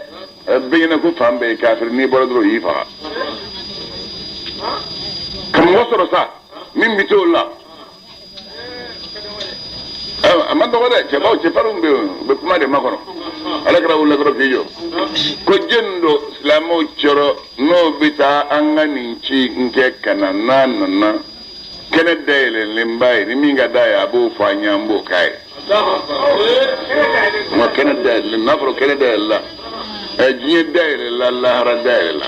bɛɛ ɲɛna ko fan bɛɛ ye kafiri, n'i bɔra dɔrɔn u y'i faga. Ka mɔgɔ sɔrɔ sa min bɛ t'o la, a ma dɔgɔ dɛ. Cɛbaw, cɛfarinw bɛ yen, u bɛ kuma de makɔnɔ. Ala kɛra wuli dɔrɔn k'i jɔ ko jɛni don silamɛw cɛrɔ n'o bɛ taa an ka nin ci n kɛ ka na, n'a nana kɛnɛ dayɛlɛlenba ye, ni min ka d'a ye a b'o fɔ an ye, an b'o k'a ye. Nka kɛnɛ dayɛlɛlen, n'a fɔra kɛnɛ dayɛlɛla, diɲɛ dayɛlɛla, lahara dayɛlɛla.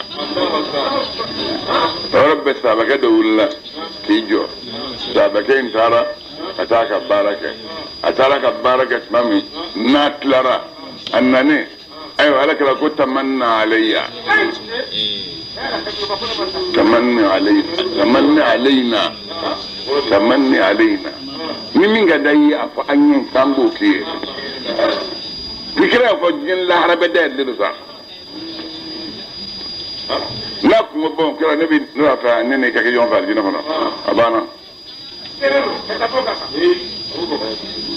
O yɔrɔ bɛɛ sahabakɛ dɔ wulila k'i jɔ. Sahabakɛ in taara ka taa ka baara kɛ. A taara ka baara kɛ tuma min n'a tilara, a nanen, ayiwa, ala kɛra ko tamanna alayya, tamanni alayna, tamanni alayna, tamanni alayna, ni min ka da i ye a fɔ an ye k'an b'o k'i ye. Ni kira y'a fɔ diɲɛ lahara bɛɛ dayɛlɛlen don sa, n'a kun ko bɔn kira, ne bɛ ne b'a fɛ ne n'i ka kɛ ɲɔgɔn fɛ alijinɛ kɔnɔ, a banna,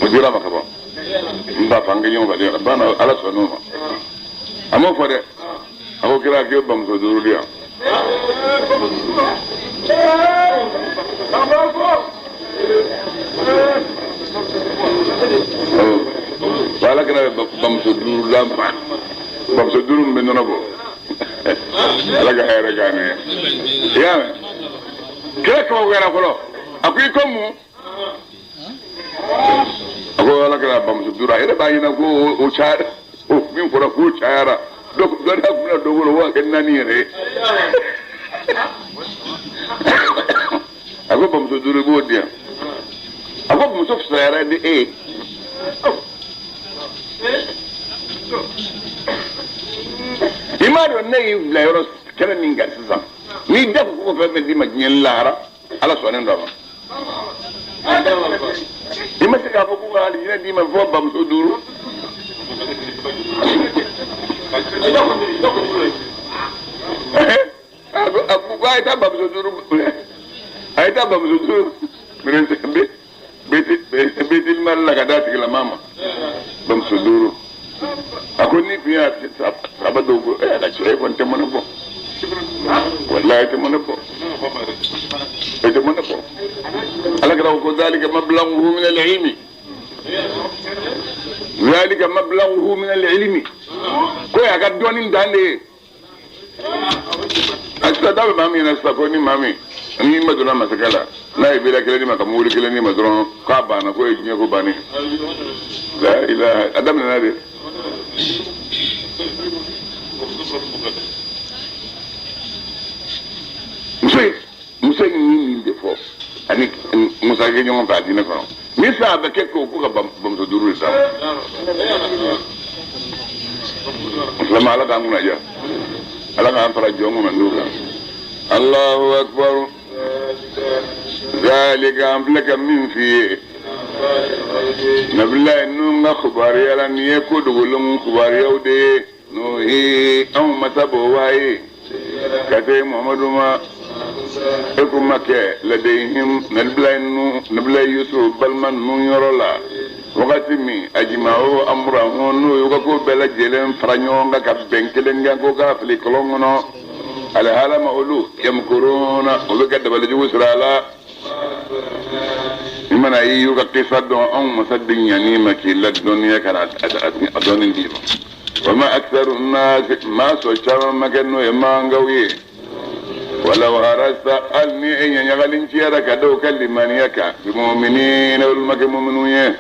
o dira ma ka ban. N b'a fɔ an kɛ ɲɔgɔn fɛ, a banna, ala sɔnn'o ma. A m'o fɔ dɛ, a ko kira k'e bamuso duuru di yan. Ala kɛra bamuso duuru d'a ma, bamuso duuru min bɛ nɔnɔ bɔ. Ala ka hɛrɛ k'an ye. I y'a mɛn, kira kabakoyara fɔlɔ, a ko i ko mun? A ko ala kɛra bamuso duuru, a yɛrɛ b'a ɲɛna ko o cayara, o min fɔra k'o cayara, dɔ dɔ kun bɛna dɔ bolo o ka kɛ naani yɛrɛ ye. A ko bamuso duuru i b'o di yan. A ko muso fisayara ni e ye. I m'a dɔn ne y'i bila yɔrɔ kɛnɛ min kan sisan, n'i da ko ko fɛn fɛn d'i ma diɲɛ lahara, ala sɔnnen dɔ ma. I ma se k'a fɔ k'u ka alijinɛ d'i ma fɔ bamuso duuru. A ko a ye taa bamuso duuru, a ye taa bamuso duuru betimali la ka d'a tigilama ma, bamuso duuru. A ko ni tun y'a saba dɔw ko e ala cɛ, e kɔni tɛ mɔnɛ bɔ, walahi e tɛ mɔnɛ bɔ, e tɛ mɔnɛ bɔ. Ala kɛra ko zalika mablaghuhu min al-ilmi, zalika mablaghuhu min al-ilmi, ko y'a ka dɔnni dan de ye. A sisan da bɛ maa min ɲɛna sisan ko ni maa min n'i ma donna masakɛ la, n'a ye bere kelen d'i ma ka mobili kelen d'i ma dɔrɔn, k'a banna, k'o ye diɲɛ ko bannen. La ilaha, a daminɛna de. Muso in ye nin de fɔ ani musa kɛ ɲɔgɔn fɛ a diinɛ kɔnɔ ni sa bɛ kɛ ko ka bamuso duuru de d'a ma. Silamɛ, ala k'an kunna diya, ala k'an fara jɔn kunna n'u kan. Allahu akbar. Zalika, an filɛ ka min f'i ye, nabilayi ninnu ka kibaruya la, nin ye ko dogolenw kibaruyaw de ye, n'o ye anw masa b'o waye ka se Muhamadu ma. E ko ma kɛ ladayhim, nabilayi ninnu, nabilayi Yusuf balima ninnu yɔrɔ la, wagati min ajima'u amrahum, n'u y'u ka ko bɛɛ lajɛlen fara ɲɔgɔn kan ka bɛn kelen kan ko k'a fili kɔlɔn kɔnɔ, alihalama olu yamkuruna, o bɛ ka dabalijugu sɔrɔ a la. I mana i y'u ka kisa dɔn, anw masa de ɲan'i ma k'i ladɔnniya ka na a dɔnni d'i ma. Wa ma aktharu nasi, maa sɔn caman ma kɛ n'o ye mangaw ye. Walaw harasta, hali ni e ɲaɲagali ciyara ka da u ka limaniya kan, bimuminina, olu ma kɛ muminu ye.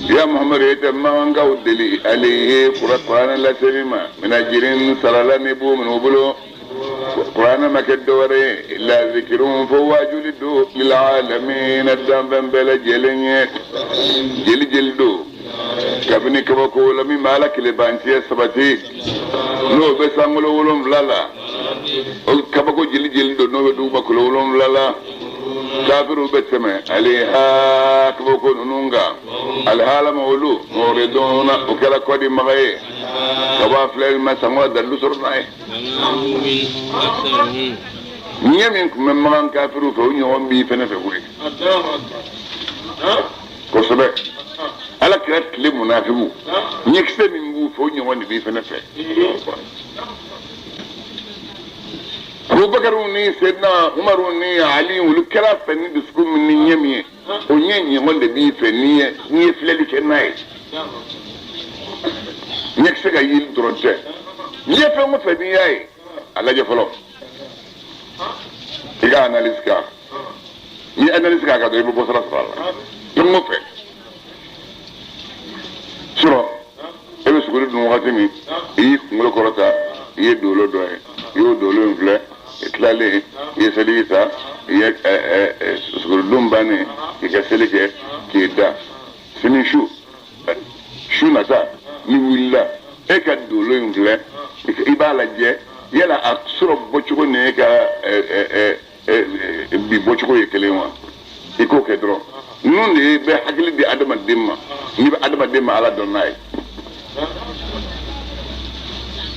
Ya Muhammadu, e tɛ mangaw deli alayhi kuranɛ laseli ma, mina jirin sarala ni b'o minɛ u bolo. Kuranɛ ma kɛ dɔwɛrɛ ye illa zikirun fo waajuli don lil'alamina danfɛn bɛɛ lajɛlen ye jeli jeli don kabini kabako la min bɛ ala kelenbantiya sabati n'o bɛ sankolo wolonfila la o kabako jeli jeli don n'o bɛ dugumakolo wolonfila la kafiriw bɛ tɛmɛ alayha kabako ninnu kan alihalama olu muriduna o kɛra kɔdimaga ye ka bɔ a filɛli ma sango ka dalilu sɔrɔ n'a ye ɲɛ min tun bɛ makan kafiriw fɛ o ɲɔgɔn b'i fɛnɛ fɛ koyi kosɛbɛ ala kira tile munafigiw ɲɛkisɛ min b'u fɛ o ɲɔgɔn de b'i fɛnɛ fɛ abubakar ni sedina umaru ni ali olu kɛra fɛ ni dusukun min ni ɲɛ min ye o ɲɛ ɲɔgɔn de b'i fɛ n'i ye filɛli kɛ n'a ye ɲɛkisɛ ka yeli dɔrɔn tɛ n'i ye fɛn o fɛn n'i y'a ye a lajɛ fɔlɔ i ka analyse k'a n'i ye analyse k'a kan dɔrɔn i bɛ bɔsira sɔrɔ a la fɛn o fɛn surɔ e bɛ suguri dun wagati min i y'i kunkolo kɔrɔta i ye dolo dɔ ye i y'o dolo in filɛ i tilalen i ye seliji ta i ye suguridun bannen i ka seli kɛ k'i da sini su su nata n'i wulila e ka dolo in filɛ i b'a lajɛ yala a surɔ bɔcogo ni e ka bi bɔcogo ye kelen wa i k'o kɛ dɔrɔn ninnu de bɛ hakili di adamaden ma n'i bɛ adamaden ma ala dɔn n'a ye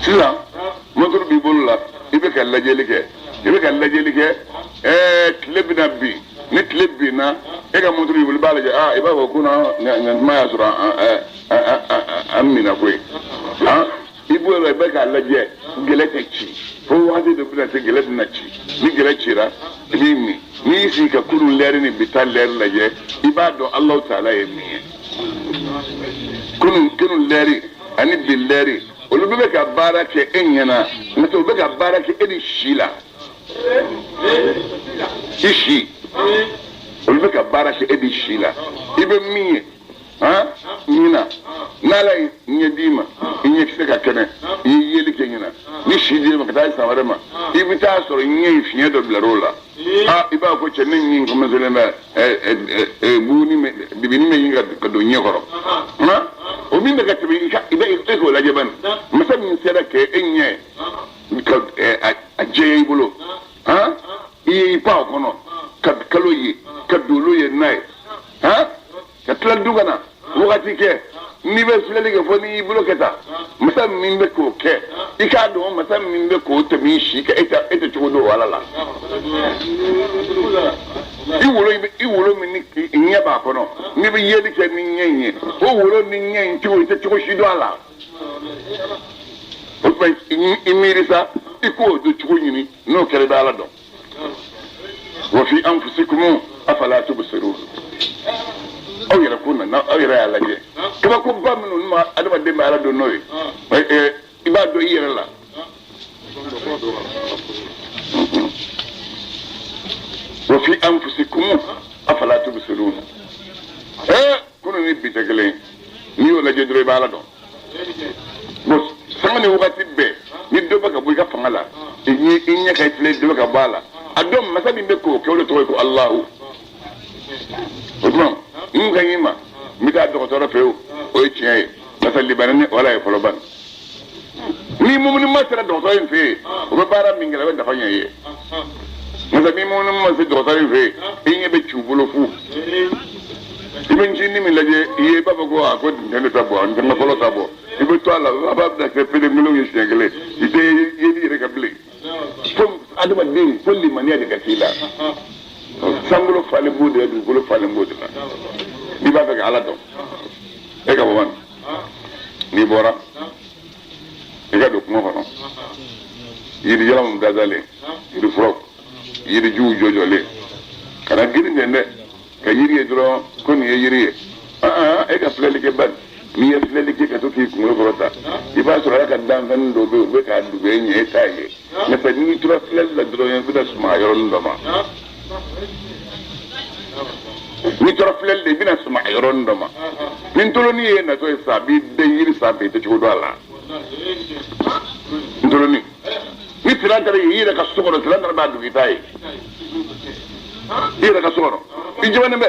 sisan montoro b'i bolo la i bɛ ka lajɛli kɛ i bɛ ka lajɛli kɛ ɛɛ tile bɛna bin ni tile binna e ka montoro y'i bolo i b'a lajɛ aa i b'a fɔ ko na nin tuma y'a sɔrɔ an minna koyi i b'o la i bɛ k'a lajɛ gɛlɛ tɛ ci fo waati dɔ bɛna se gɛlɛ bɛna ci ni gɛlɛ cira i b'i min n'i y'i sigi ka kunun lɛri ni bi ta lɛri lajɛ i b'a dɔn Alahu taala ye min ye kunun lɛri ani bi lɛri olu bɛɛ bɛ ka baara kɛ e ɲɛna n'o tɛ u bɛ ka baara kɛ e de si la i si olu bɛ ka baara kɛ e de si la i bɛ min ye han ɲinan n'ala ye ɲɛ d'i ma i ɲɛkisɛ ka kɛnɛ i ye yeli kɛ ɲinan ni si dir'i ma ka taa san wɛrɛ ma i bɛ taa sɔrɔ ɲɛ in fiɲɛ dɔ bilar'o la aa i b'a fɔ cɛ ne ɲin kɔmɛselen bɛ buguni bibini bɛ ɲini ka don ɲɛ kɔrɔ han o min bɛ ka tɛmɛ i ka i bɛ e k'o lajɛ bani masa min sera k'e ɲɛ ka a jɛya i bolo han i ye i pan o kɔnɔ ka kalo ye ka dolo ye n'a ye han ka tila du ka na wagati kɛ n'i bɛ filɛli kɛ fo n'i y'i bolo kɛ tan masa min bɛ k'o kɛ i k'a dɔn masa min bɛ k'o tɛmɛ i si kan e tɛ cogo dɔn o ala la i wolo i wolo min ni ɲɛ b'a kɔnɔ n'i bɛ yeli kɛ ni ɲɛ in ye o wolo ni ɲɛ in cogo i tɛ cogo si dɔn a la o tuma i miiri sa i k'o don cogo ɲini n'o kɛra i bɛ ala dɔn wa fi anfusikum afala tubsirun aw yɛrɛ kun na aw yɛrɛ y'a lajɛ kabakoba minnu ma adamaden bɛ ala dɔn n'o ye i b'a dɔn i yɛrɛ la wa fi anfusikum afala tubsirun kunun ni bi tɛ kelen n'i y'o lajɛ dɔrɔn i bɛ ala dɔn bon sanga ni wagati bɛɛ ni dɔ bɛ ka bɔ i ka fanga la i ɲɛ ka i filɛ dɔ bɛ ka bɔ a la a dɔn masa min bɛ k'o kɛ o de tɔgɔ ye ko alahu o tuma mun ka ɲi ma n bɛ taa dɔgɔtɔrɔ fɛ o o ye tiɲɛ ye masa limaniya ni ala ye fɔlɔ bani ni mumuni ma sera dɔgɔtɔrɔ in fɛ yen o bɛ baara min kɛ a bɛ nafa ɲɛ i ye masa ni mumuni ma se dɔgɔtɔrɔ in fɛ yen i ɲɛ bɛ ci u bolo fu i bɛ ncinin min lajɛ i ye i b'a fɔ ko a ko nin tɛ ne ta bɔ nin tɛ n ka fɔlɔ ta bɔ i bɛ to a la a b'a bila kɛ pele ye siɲɛ kelen i tɛ yeli yɛrɛ kɛ bilen fo adamaden fo limaniya de ka k'i la sankolo falen b'o de la dugukolo falen b'o de la n'i b'a fɛ ka ala dɔn e ka bɔ man n'i bɔra i ka don kungo kɔnɔ yirijalan minnu dadalen yirifuraw yirijuw jɔjɔlen kana girin ten dɛ ka yiri ye dɔrɔn ko nin ye yiri ye e ka filɛli kɛ bani n'i ye filɛli kɛ ka to k'i kunkolo kɔrɔta i b'a sɔrɔ ala ka danfɛn dɔ bɛ yen u bɛ k'a dugu e ɲɛ e t'a ye n'o tɛ n'i tora filɛli la dɔrɔn i bɛna suma a yɔrɔnin dɔ ma n'i tora filɛli la i bɛna suma a yɔrɔnin dɔ ma ni ntolonin ye natɔ ye sa a b'i den yiri sanfɛ i tɛ cogo dɔn a la ntolonin ni tɛrɛ Silan taara i yɛrɛ ka so kɔnɔ, silan taara b'a dugu i t'a ye. I yɛrɛ ka so kɔnɔ, i jɛmanen bɛ,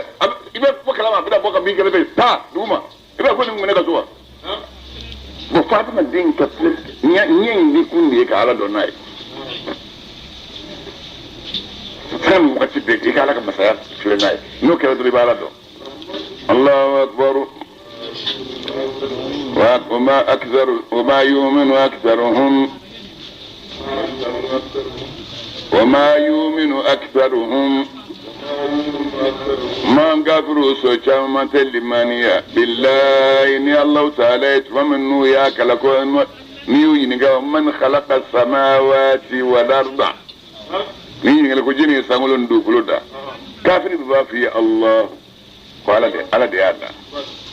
i bɛ bɔ kalama, a bɛna bɔ ka bin kɛrɛfɛ taa dugu ma, i b'a fɔ nin kun bɛ ne ka so wa? Bon, fo adamaden ka filɛ ɲɛ in di kun de ye ka Ala dɔn n'a ye. Fɛn min wagati bɛɛ i ka Ala ka masaya filɛ n'a ye, n'o kɛra dɔrɔn i bɛ Ala dɔn. Allahu akbar. وما أكثر وما يؤمن أكثرهم وما يؤمن أكثرهم man kafiru so caman tɛ limaniya billahi ni Allahu ta'ala ye tuma min n'u y'a kala ko n'i y'u ɲininka man khalaqa samawati wal arda, n'i ɲininkali ko jɔni ye sankolo ni dugukolo da, kafiri bɛɛ b'a f'i ye Allah, ko Ala de y'a da.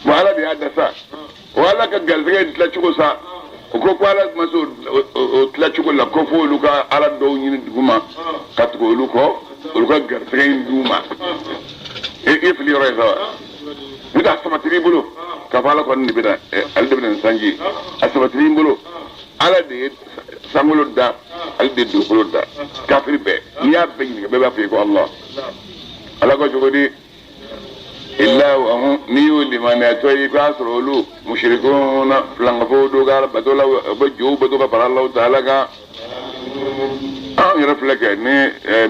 Bon, Ala de y'a da sa, o Ala ka garisɛgɛ tilacogo sa, o ko ko Ala ma se o tilacogo la, ko fo olu ka Ala dɔw ɲini dugu ma ka tugu olu kɔ, olu ka garisɛgɛ in d'u ma. E ye fili yɔrɔ ye sa wa? N'o tɛ a sabatira i bolo k'a fɔ Ala kɔni de bɛna, ale de bɛna ni sanji ye. A sabatira i bolo, Ala de ye sankolo da, ale de ye dugukolo da. Kafiri bɛɛ, n'i y'a bɛɛ ɲininka, bɛɛ b'a fɔ i ye ko Allah. Ala ko cogo di? Illa wa hum, n'i y'o limaniyatɔ ye, i k'a sɔrɔ olu musirikuna, filankafow don ka bato la, u bɛ jow bato ka fara Alahu taala kan. Anw yɛrɛ filɛ kɛ ni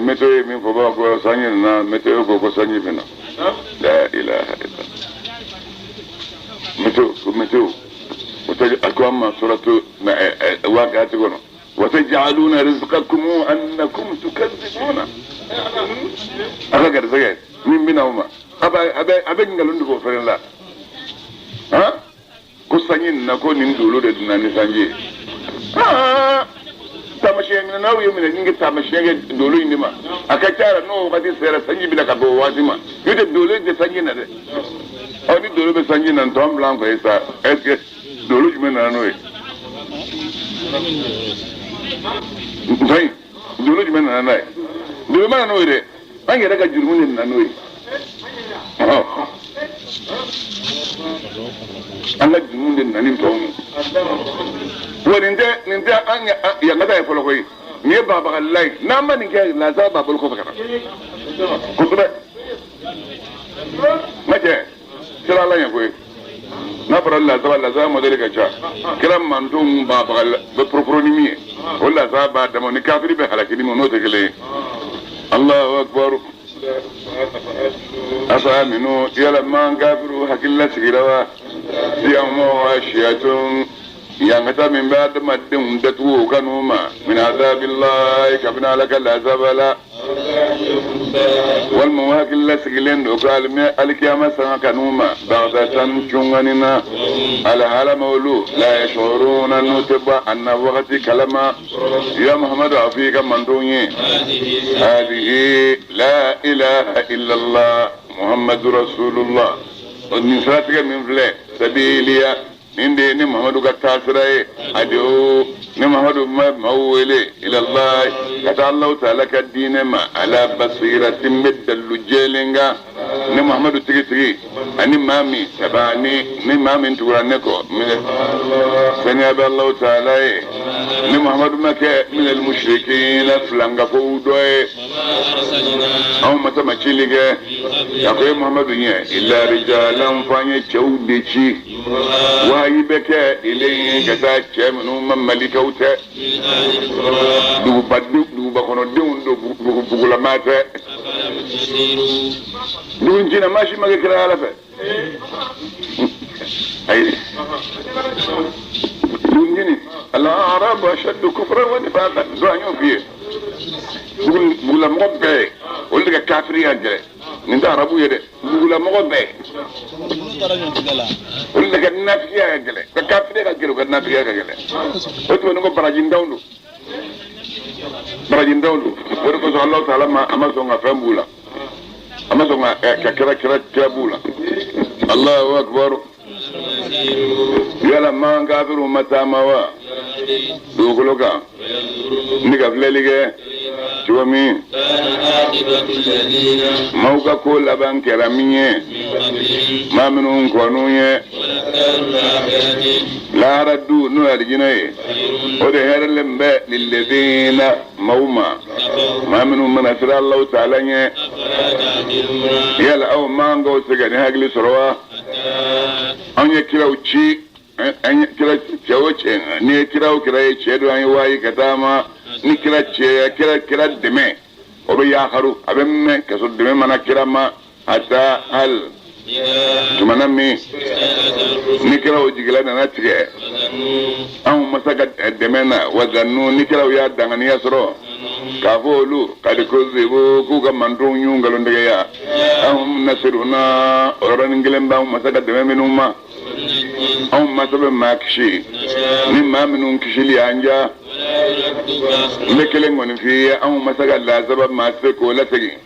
météo ye min fɔ, b'a ko sanji nana, météo ko ko sanji bɛ na. La ilaha illa météo ko météo o tɛ. A ko an ma suratu waqiati kɔnɔ: watajaluna rizqakum annakum tukazibuna. A ka garisɛgɛ min bɛna o ma, a bɛ nkalon tigɛ o fɛnɛ la. Han, ko sanji nana, ko nin dolo de donna ni sanji ye. Aa, taamasiyɛn minɛnaw ye minɛ ni taamasiyɛn kɛ dolo in de ma. A ka ca la, n'o wagati sera, sanji bɛna ka bɛn o waati ma. N'o tɛ, dolo tɛ sanji na dɛ. Ɔ, ni dolo bɛ sanji na, ntɔn bila an fɛ yen sa. Est ce que dolo jumɛn nana n'o ye? Ntɔn in, dolo jumɛn nana n'a ye? Dolo ma na n'o ye dɛ, an yɛrɛ ka jurumu de nana n'o ye. An ka jurumu de nana ni ntɔnw ye. Wa nin tɛ an yankata ye fɔlɔ koyi. Nin ye bagabagalila ye. N'an ma nin kɛ, lazara b'a bolo kɔfɛ ka na kosɛbɛ. N ka cɛ sira Ala ɲɛ koyi. N'a fɔra lazara, lazara mɔdɛli ka ca. Kira mantonw bagabagali bɛ poroporo ni min ye, o lazara b'a dama ni kafiri bɛ halaki ni min, n'o tɛ kelen ye. Allahu akbar. Afa aminu, yala man kafiru hakili lasigira wa? Siyama ghashiyatun, yankata min bɛ adamadenw datugu o kanu ma, min azabillahi, kabini Ala ka lazaba la, walima u hakili lasigilen don ko alikiyama sanga kanu ma, bagdatan, cungani na, alhalama olu la yashuruna, n'u tɛ bɔ a na wagati kalama. Ya Muhammadu, a fɔ i ka mantonw ye: hadihi la ilaha illallah Muhammadu rasulullah. Nin siratigɛ min filɛ, sabiliya, nin de ye ni Muhammadu ka taasira ye. Ado ni Muhammadu ma maaw wele ilallah, ka taa Alahu taala ka diinɛ ma, ala basiratin, bɛ dalilu jɛlen kan, ni Muhammadu tigitigi, ani maa min tabani, ni maa min tugura ne kɔ, minɛ saniya bɛ Alahu taala ye. Ni Muhammadu ma kɛ minal mushrikina, filankafow dɔ ye. Anw masa ma cili kɛ ka ko ye Muhammadu ɲɛ illa rijalan, fo an ye cɛw de ci. Wahayi bɛ kɛ ilayhi, ka taa cɛ minnu ma, malikaw tɛ, duguba duguba kɔnɔdenw don, bugulama tɛ, dugu jinɛ maa si ma kɛ kira Ala fɛ. Ayi, dugu jini al-a'rabu ashaddu kufran wa nifaqan don, an y'o f'i ye. Dugulamɔgɔ bɛɛ, olu de ka kafiriya gɛlɛn. Nin tɛ arabu ye dɛ, dugulamɔgɔ bɛɛ, olu de ka nafigiya ka gɛlɛn, ka kafiriya ka gɛlɛn, u ka nafigiya ka gɛlɛn. O tuma ni ko barajintanw don, barajintanw don. O de kosɔn Alahu taala ma a ma sɔn ka fɛn b'u la, a ma sɔn ka kira kira kira b'u la. Allahu akbar. Yala man kafiru ma taama wa dugukolo kan ni ka filɛli kɛ cogo min maaw ka ko laban kɛra min ye, maa minnu kɔn'u ye lahara du, n'o ye alijinɛ ye, o de hɛrɛlen bɛ lilladina. maaw ma maa minnu mana siran Alahu taala ɲɛ yala aw man k'aw sɛgɛn ni hakili sɔrɔ wa anw ye kiraw ci an ye kira cɛ o cɛ n'i ye kira o kira ye cɛ don an ye wayi ka taa ma ni kira cɛ kira kira dɛmɛ o bɛ yakaru a bɛ mɛn ka sɔrɔ dɛmɛ ma na kira ma hata hali tumana min ni kiraw jigila nana tigɛ anw masa ka dɛmɛ na wa zannu ni kiraw y'a danganiya sɔrɔ k'a fɔ olu kadi kuzibu k'u ka mantonw y'u nkalontigɛya anw nasiruna o yɔrɔnin kelen b'anw masa ka dɛmɛ minnu ma anw masa bɛ maa kisi ni maa minnu kisili y'an diya n bɛ kelen kɔni f'i ye anw masa ka lazaba maa tɛ se k'o lasegin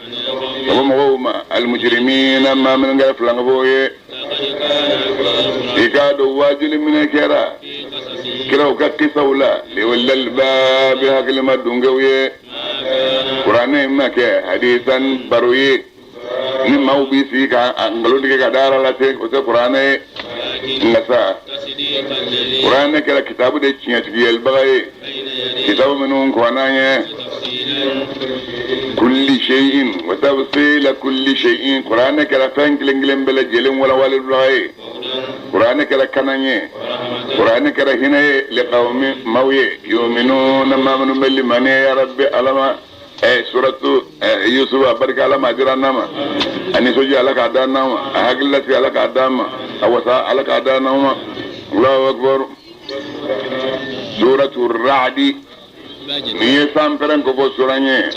ka bɔ mɔgɔw ma alimujirimina maa minnu kɛra filankafow ye i k'a dɔn waajuli minɛ kɛra kiraw ka kisaw la liulil albabi hakilima dunkew ye kuranɛ in ma kɛ hadisan baro ye ni maaw b'i sigi ka nkalon tigɛ ka da ala la ten o tɛ kuranɛ ye nka sa kuranɛ kɛra kitabu de tiɲɛtigiyalibaga ye kitabu minnu kɔnna ɲɛ kulli shay'in wa tafsila kulli shay'in kuranɛ kɛra fɛn kelen kelen bɛɛ lajɛlen walawalelibaga ye kuranɛ kɛra kana ye kuranɛ kɛra hinɛ ye liqawmi maaw ye yuminuna maa minnu bɛ limaniya ya rabbi ala ma ɛ suratu ɛ yusufu a barika ala ma dira n'a ma a nisɔndiya ala k'a d'an ma a hakili latigɛ ala k'a d'an ma a wasa ala k'a d'an ma allahu akbar suratu ra'di nin ye sanpɛrɛn kofɔ sura ye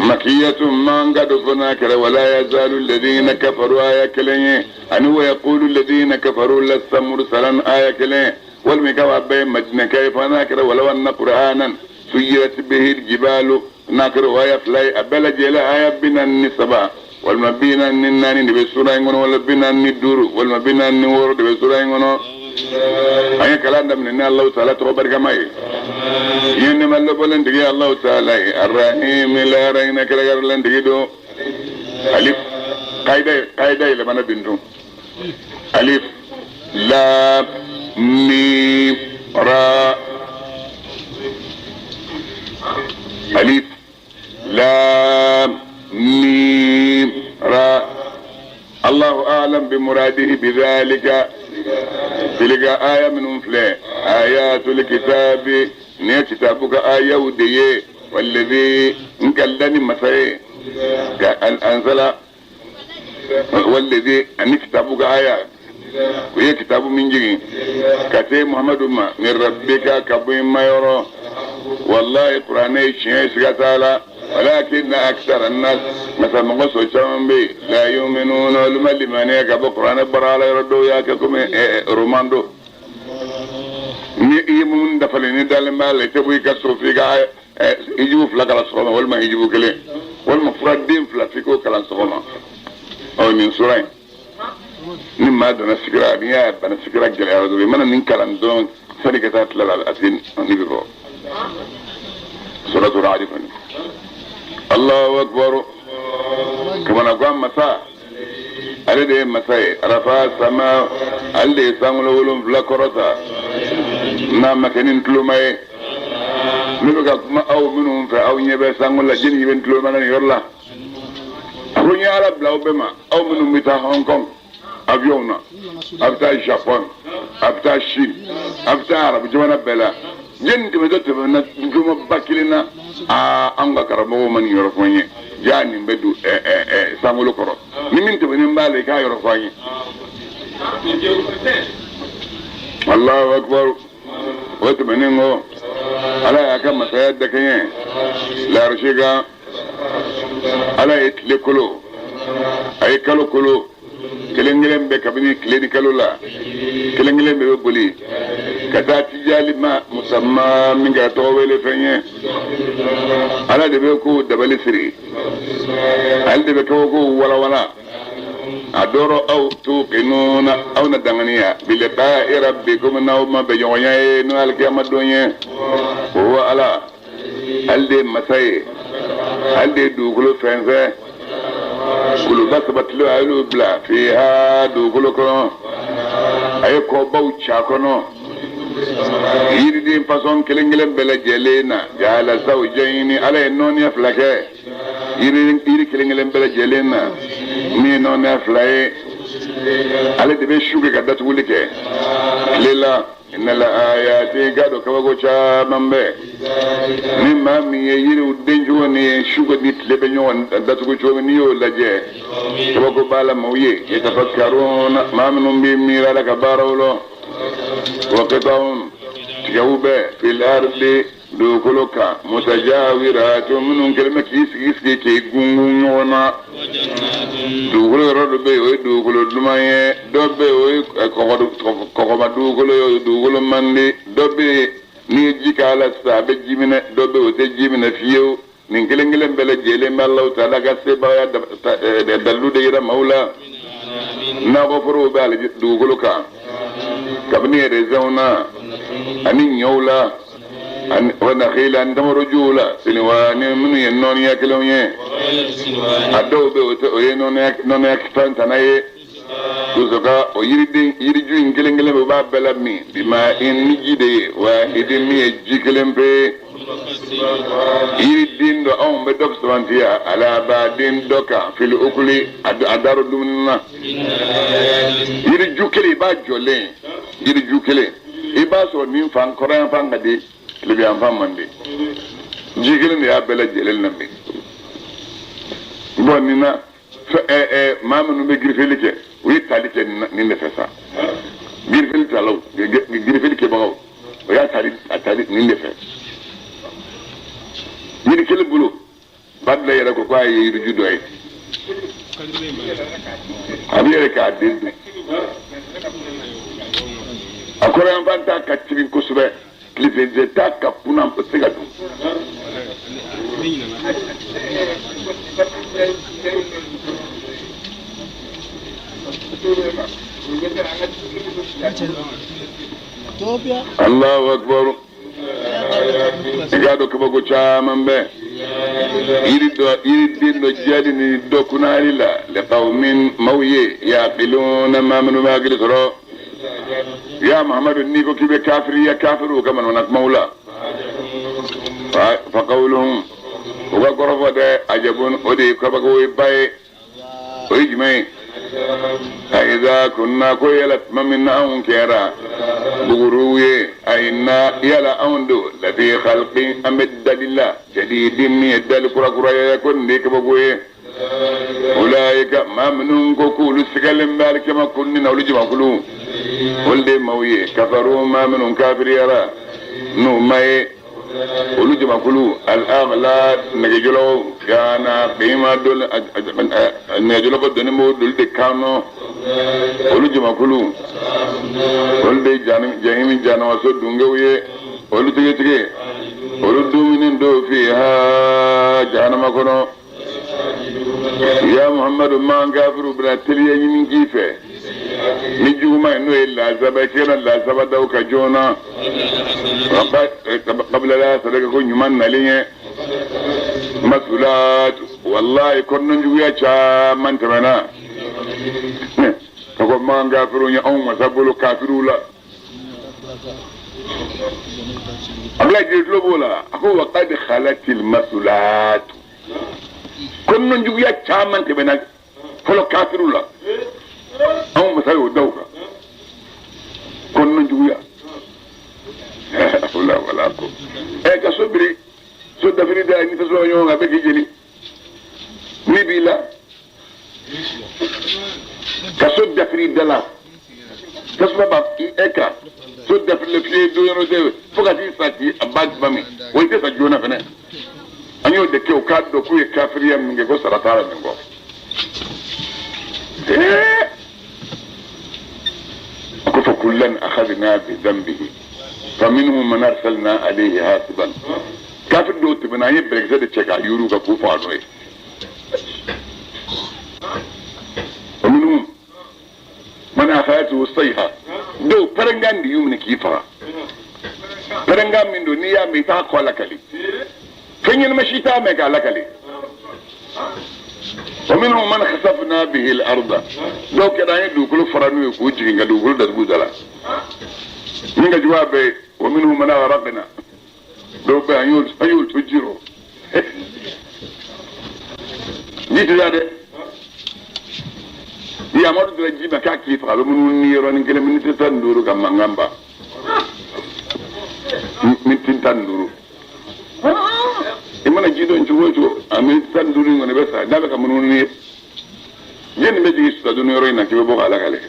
makiyatu maka don fo n'a kɛra wala yazalu alladhina kafaru aya kelen ye ani wa yaqulu alladhina kafaru lasta mursalan aya kelen walima ka wa bɛɛ madinɛka ye fo n'a kɛra walaw anna qur'anan suyirat bihi jibalu n'a kɛra o aya fila ye a bɛɛ lajɛlen aya 43 walima 44 de bɛ sura in kɔnɔ wala 45 walima 46 de bɛ sura in kɔnɔ an ye kalan daminɛ ni alahu taala tɔgɔ barikama ye ye nɛɛma lɔbɔlen tigi alahu taala ye arahimi lahara hinɛ kɛrɛnkɛrɛnlen tigi don alif kayida kayida yɛlɛmana bintu alif lam mim ra alif lam mim ra allahu a'lam bi muradihi bi dhalika tilka aya minnu filɛ ayatul kitabi nin ye kitabu ka ayaw de ye wallazi n kalila ni masa ye ka anzala wallazi ani kitabu ka aya u ye kitabu min jigin ka se muhamadu ma min rabbika ka bɔ i ma yɔrɔ wallahi kuranɛ ye tiɲɛ ye siga t'a la walakinna aksara nas masa mɔgɔ sɔn caman bɛ yen la yuminuna olu ma limaniya ka bɔ kuranɛ bɔra ala yɔrɔ dɔw y'a kɛ komi roman don ni i ye mun dafalen ni dalen b'a la i tɛ bɔ i ka so f'i ka hijibu fila kalan sɔgɔma walima hijibu kelen walima fura den fila f'i k'o kalan sɔgɔma ɔ nin sura in ni maa donna sikira n'i y'a bana sikira gɛlɛyara dɔrɔn i mana nin kalan dɔrɔn sani ka taa tila la a tigi ni bɛ bɔ suratu ra'd kɔni Allahu akbar kamanagan masa ale de ye masa ye rafa sama ale de ye sankolo wolonfila kɔrɔta n'a ma kɛ ni ntuloma ye ne bɛ ka kuma aw minnu fɛ aw ɲɛ bɛ sankolo la jɛni bɛ ntuloma na nin yɔrɔ la a ko n ye ala bila aw bɛɛ ma aw minnu bɛ taa Hong Kong avion na a bɛ taa Japon a bɛ taa Chine a bɛ taa arabu jamana bɛɛ la jɛni tɛmɛtɔ tɛmɛna ntulomaba kelen na aa an ka karamɔgɔw ma nin yɔrɔ fɔ n ye jaa nin bɛ don ɛ ɛ ɛ sankolo kɔrɔ ni min tɛmɛnen b'a la i k'a yɔrɔ fɔ an ye Allahu akbar o tɛmɛnen kɔ ala y'a ka masaya dakɛɲɛ larisi kan ala ye tile kolo a ye kalo kolo kelen kelen bɛ kabini tile ni kalo la kelen kelen bɛɛ bɛ boli ka taa tijali ma musamma min kɛra tɔgɔ wele fɛn ye ala de bɛ kow dabali siri ale de bɛ kabakow walawala a dɔrɔ aw tuqinuna aw na danganiya biliqa'i rabbikum n'aw ma bɛn ɲɔgɔnya ye n'o ye alikiyama don ye o ala ale de ye masa ye ale de ye dugukolo fɛnsɛn kuluba sabatilenw a y'olu bila fiha dugukolo kɔnɔ a ye kɔbaw c'a kɔnɔ Yiriden fasɔn kelen kelen bɛɛ lajɛlen na jaala zawjayini ala ye nɔɔniya fila kɛ yiri kelen kelen bɛɛ lajɛlen na min ye nɔɔniya fila ye ale de bɛ su kɛ ka datuguli kɛ tile la inna la ayati k'a dɔn kabako caman bɛ ni maa min ye yiriw den cogo ni su ni tile bɛ ɲɔgɔn datugu cogo min n'i y'o lajɛ kabako b'a la maaw ye yatafakkaruna maa minnu bɛ miiri ala ka baaraw la wa qita'un tigɛw bɛ fil ardi dugukolo kan mutajawiratu minnu kɛlen bɛ k'i sigi sigi k'i gungun ɲɔgɔn na dugukolo yɔrɔ dɔ bɛ yen o ye dugukolo duman ye dɔ bɛ yen o ye kɔgɔma dugukolo ye o ye dugukolo man di dɔ bɛ yen n'i ye ji k'a la sisan a bɛ ji minɛ dɔ bɛ yen o tɛ ji minɛ fiyewu nin kelen kelen bɛɛ lajɛlen bɛ Alahu taala ka sebaaya dalilu de yira maaw la nakɔforow bɛ ale dugukolo kan kabini rezɛnw na ani ɲɔw la ani wa nakhila ani tamarojuw la siniwani minnu ye nɔɔniya kelenw ye a dɔw bɛ yen o ye nɔɔniya fɛn tana ye tusuka o yiriden yiriju in kelen kelen bɛ u b'a bɛɛ lamin bima'in ni ji de ye wahidin min ye ji kelen pe yiriden dɔ anw bɛ dɔ fisamantiya ala ba'din dɔ kan fil ukuli a daro dumuni na yiriju kelen i b'a jɔlen yiriju kelen i b'a sɔrɔ nin fan kɔrɔn yan fan ka di tilebin yan fan man di ji kelen de y'a bɛɛ lajɛlen lamin bɔn nin na maa minnu bɛ girifeli kɛ u ye tali kɛ nin de fɛ sa girifeli talaw girifeli kɛbagaw o y'a tali a tali nin de fɛ yiri kelen bolo badila yɛrɛ ko k'a ye yiriju dɔ ye a bɛ yɛrɛ k'a den dun a kɔrɔnyanfan ta ka timi kosɛbɛ tilebinfɛ ta ka kunna o tɛ se ka dun Allahu akbar i k'a dɔn kabako caman bɛ yiri dɔ yiriden dɔ jali ni dɔ kunali la liqawmin maaw ye yaqiluna maa minnu bɛ hakili sɔrɔ ya Muhammadu n'i ko k'i bɛ kafiriya kafiriw ka manamana kumaw la fa qawluhum u ka kɔrɔfɔ dɛ ajabun o de ye kabako ye ba ye o ye jumɛn ye ayiza kunna ko yala tuma min na anw kɛra buguriw ye ayina yala anw don lafi khalqin an bɛ dali la jadidin min ye dali kurakura ye ko nin de ye kabako ye ulaika maa minnu ko k'olu sigalen bɛ alikiyama kunni na olu jamakulu olu de ye maaw ye kafaru maa minnu kafiriyara n'u ma ye olu jamakulu al-aghlal nɛgɛjɔlɔkɔ fi a'naqihim nɛgɛjɔlɔkɔ doni b'o olu de kan nɔ olu jamakulu olu de ye jahimi jahanamaso dungew ye olu tigitigi olu dumuni don fiha jahanama kɔnɔ ya muhammadu man kafiru bɛna teliya ɲini k'i fɛ ni juguman ye n'o ye lazaba ye k'i kana lazaba da u kan joona qabla la sadaka ko ɲuman nalen ye masulat wallahi kɔnɔnajuguya caman tɛmɛna ka kɔn man kafiru ye anw masa bolo kafiriw la Abulayi jeli tulo b'o la a ko wa qad khalatil masulat kɔnɔnajuguya caman tɛmɛna fɔlɔ kafiriw la anw masa y'o da u kan kɔnɔnajuguya wala wala ko ɛ ka so biri so dafiri da ni tasuma ɲɔgɔn kan a bɛ k'i jeni ni b'i la ka so dafiri da la tasuma b'a e kan so dafiri la fiye don yɔrɔ tɛ fo ka t'i sa k'i a ba tuma min wa i tɛ sa joona fɛnɛ an y'o de kɛ u k'a dɔn k'u ye kafiriya min kɛ ko sara t'a la nin kɔ a ko fa kullan akhadna bi dhanbihi fa minhum man arsalna alayhi hasiban kafir dɔw tɛmɛna an ye bɛlɛkisɛ de cɛ k'a yuru ka k'u faga n'o ye wa minhum man akhadhathu sayha dɔw pɛrɛnkan de y'u minɛ k'i faga pɛrɛnkan min don n'i y'a mɛn i t'a kɔ lakali fɛn ɲɛnama si t'a mɛn k'a lakali wa minhum man khasafna bihi al-arda dɔw kɛra an ye dugukolo fara n'u ye k'u jigin ka dugukolo datugu da la Min ka jugu a bɛɛ ye, wa minhum man aghraqna, dɔw bɛ an y'olu to ji rɔ. Ji tɛ taa dɛ. Yamaru dira ji ma k'a k'i faga, a bɛ munumunu ni yɔrɔnin kelen miniti 15 ka mankan ban. Miniti 15. I mana ji dɔn cogo o cogo, a miniti 15 in kɔni bɛ sa n'a bɛ ka munumunu ni ye. Jɛni bɛ jigin sutadonni yɔrɔ in na k'i bɛ bɔ k'a lakale.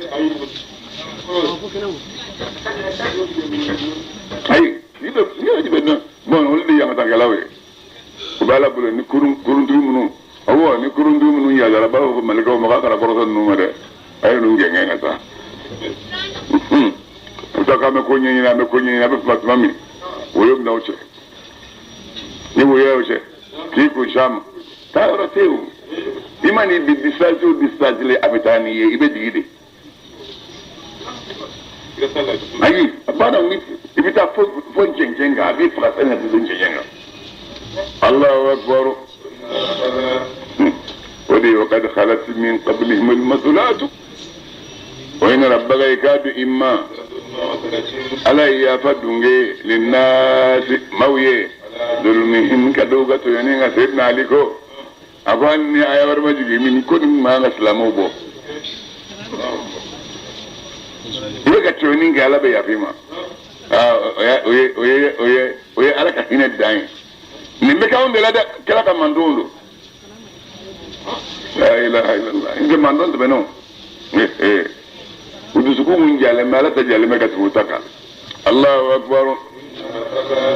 Ayi, ni bɛ ni bɛ bɛ bɔn olu de ye yangatakɛlaw ye. U b'a la bolo ni kuruntigi minnu, awɔ, ni kuruntigi minnu yaadara, b'a fɔ ko malikaw ma k'a kana kɔrɔtɔ ninnu ma dɛ, a ye ninnu gɛngɛn ka taa. U bɛ taa k'an bɛ ko ɲɛɲini, an bɛ ko ɲɛɲini, a bɛ kuma tuma min, woyo bɛ n'aw cɛ. Ni woyo y'aw cɛ, k'i kun s'a ma, taa yɔrɔ tɛ yen o. I ma n'i bi distance o distance la, a bɛ taa n'i ye, i bɛ jigin de. Ayi, a banna, i bɛ taa fo cɛncɛn kan, a b'i faga sani ka se cɛncɛn kan. Allahu akbar. O de ye wa qad khalat min qablihim al-mathulat wa inna rabbaka yakadu imma ala ye yafa dunge linnasi maaw ye zulmihim ka dɔw ka tɔɲɔni kan. Seyidina Ali ko, a ko hali ni aya wɛrɛ ma jigin min ko nin man ka silamɛw bɔ, i bɛ ka tɔɲɔni kɛ, Ala bɛ yafa i ma. O ye Ala ka hinɛ dan ye. Nin bɛ k'anw de la dɛ, kira ka mantonw don. La ilaha illallah. N tɛ manton tɛmɛnenw, u dusukun kun jalen bɛ, Ala ta jalen bɛ ka tɛmɛ u ta kan. Allahu akbar.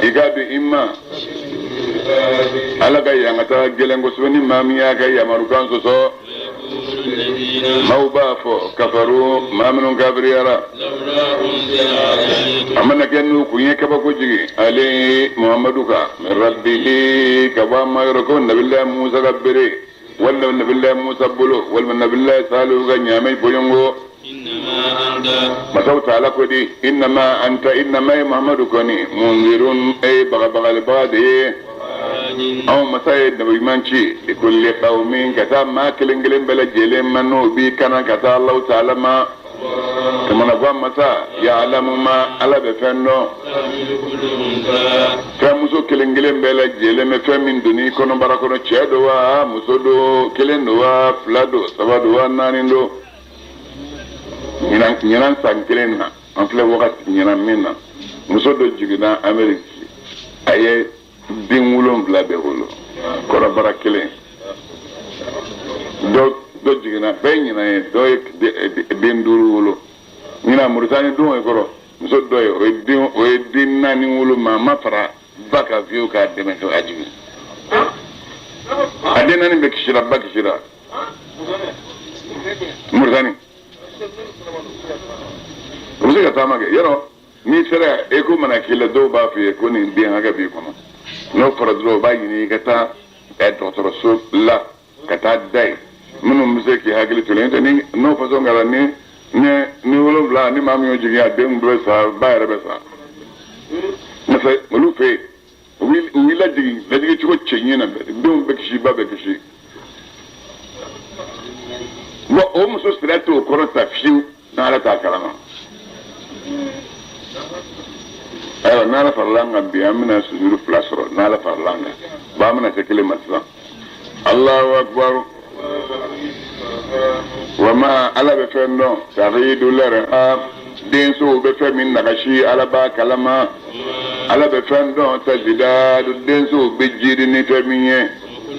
I k'a dɔn i ma Ala ka yangata gɛlɛn kosɛbɛ ni maa min y'a ka yamarukan sɔsɔ. Maaw b'a fɔ kafaru, maa minnu kafiriyara, a mana kɛ n'u kun ye kabako jigin ale Muhamadu kan min rabbihi, ka bɔ a ma yɔrɔ, ko nabilayi Musa ka bere, walima nabilayi Musa bolo, walima nabilayi Salihu ka ɲaamɛ bɔɲɔgɔnko. Masaw taala ko di, innama anta, innama ye Muhamadu kɔni, munzirun, e ye bagabagalibaga de ye. Anw masa ye nabi ɲuman ci likulli qawmin, ka taa maa kelen kelen bɛɛ lajɛlen ma, n'o b'i kana ka taa Alahu taala ma. Kamana ko masa ya'lamu ma, Ala bɛ fɛn dɔn, fɛn muso kelen kelen bɛɛ lajɛlen bɛ fɛn min doni kɔnɔbara kɔnɔ, cɛ don wa, muso don, kelen don wa, fila don, saba don wa, naani don. Ɲinan san kelen na, an filɛ wagati ɲinan min na, muso dɔ jiginna Ameriki, a ye den 7 bɛɛ wolo kɔnɔbara kelen. Dɔ jiginna bɛɛ ɲinan ye, dɔ ye den 5 wolo ɲinan. Muritani don kɔrɔ, muso dɔ ye, o ye den 4 wolo, maa ma fara ba kan fiyewu k'a dɛmɛ k'a jigin. A den 4 bɛɛ kisira, ba kisira. Muritani u bɛ se ka taama kɛ yɔrɔ n'i sera eko mana k'i la, dɔw b'a f'i ye ko nin den hakɛ b'i kɔnɔ. N'o fɔra dɔrɔn, u b'a ɲini i ka taa dɔgɔtɔrɔso la ka taa da yen minnu bɛ se k'i hakili to yen. Ni n'o fasɔn kɛra, ni 7, ni maa min y'o jigin, a den bɛ sa, ba yɛrɛ bɛ sa. N'o tɛ olu fɛ yen, u b'i lajigin lajigin cogo cɛɲɛ na, denw bɛ kisi, ba bɛ kisi. Bon, o muso sira t'o kɔrɔ ta fiyewu n'Ala t'a kalama. Ayiwa, n'Ala farala an kan bi, an bɛna sujuru 2 sɔrɔ n'Ala farala an kan. Bon, an bɛna se kelen ma sisan. Allahu akbar. Wa ma, Ala bɛ fɛn dɔn, tagidu l'arham, densow bɛ fɛn min nagasi, Ala b'a kalama. Ala bɛ fɛn dɔn, tazidadu, densow bɛ jiri ni fɛn min ye.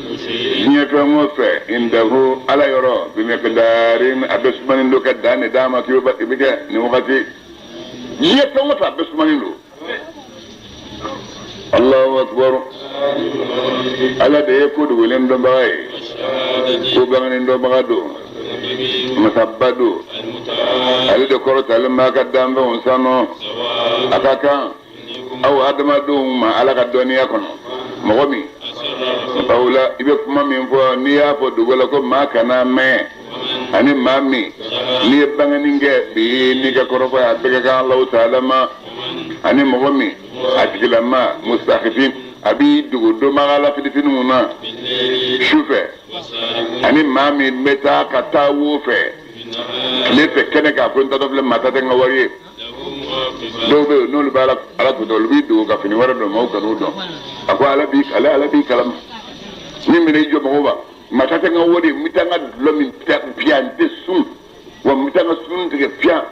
Diɲɛ fɛn o fɛn, indahu, Ala yɔrɔ, bimiqdarin, a bɛ sumanin don ka dan de d'a ma k'i bɛ kɛ nin wagati. Diɲɛ fɛn o fɛn, a bɛ sumanin don. Allahu akbar. Ala de ye ko dogolen dɔnbaga ye, ko bangenen dɔnbaga don, masaba don. Ale de kɔrɔtalen b'a ka danfɛnw sanu. A ka kan aw adamadenw ma Ala ka dɔnniya kɔnɔ. Mɔgɔ min aw la, i bɛ kuma min fɔ, n'i y'a fɔ dogo la ko maa kana mɛn, ani maa min n'i ye bangeni kɛ bi n'i ka kɔrɔfɔ ye, a bɛɛ ka kan Alahu taala ma. Ani mɔgɔ min a tigilama mustakhfin, a b'i dogo dɔnbaga la filifiniw na su fɛ, ani maa min bɛ taa ka taa wo fɛ tile fɛ kɛnɛ k'a fɔ n tatɔ filɛ, maa ta tɛ n ka wari ye. Dɔw bɛ yen n'olu bɛ ala ko dɔn, olu b'i dogo ka fini wɛrɛ don, maaw kan'u dɔn. A ko ala b'i ale ala b'i kalama. Min bɛna i jɔ mɔgɔw ma, masa tɛ n ka wari, n bɛ taa n ka dulɔ min piyan, n tɛ sun, wa n bɛ taa n ka sun tigɛ piyan.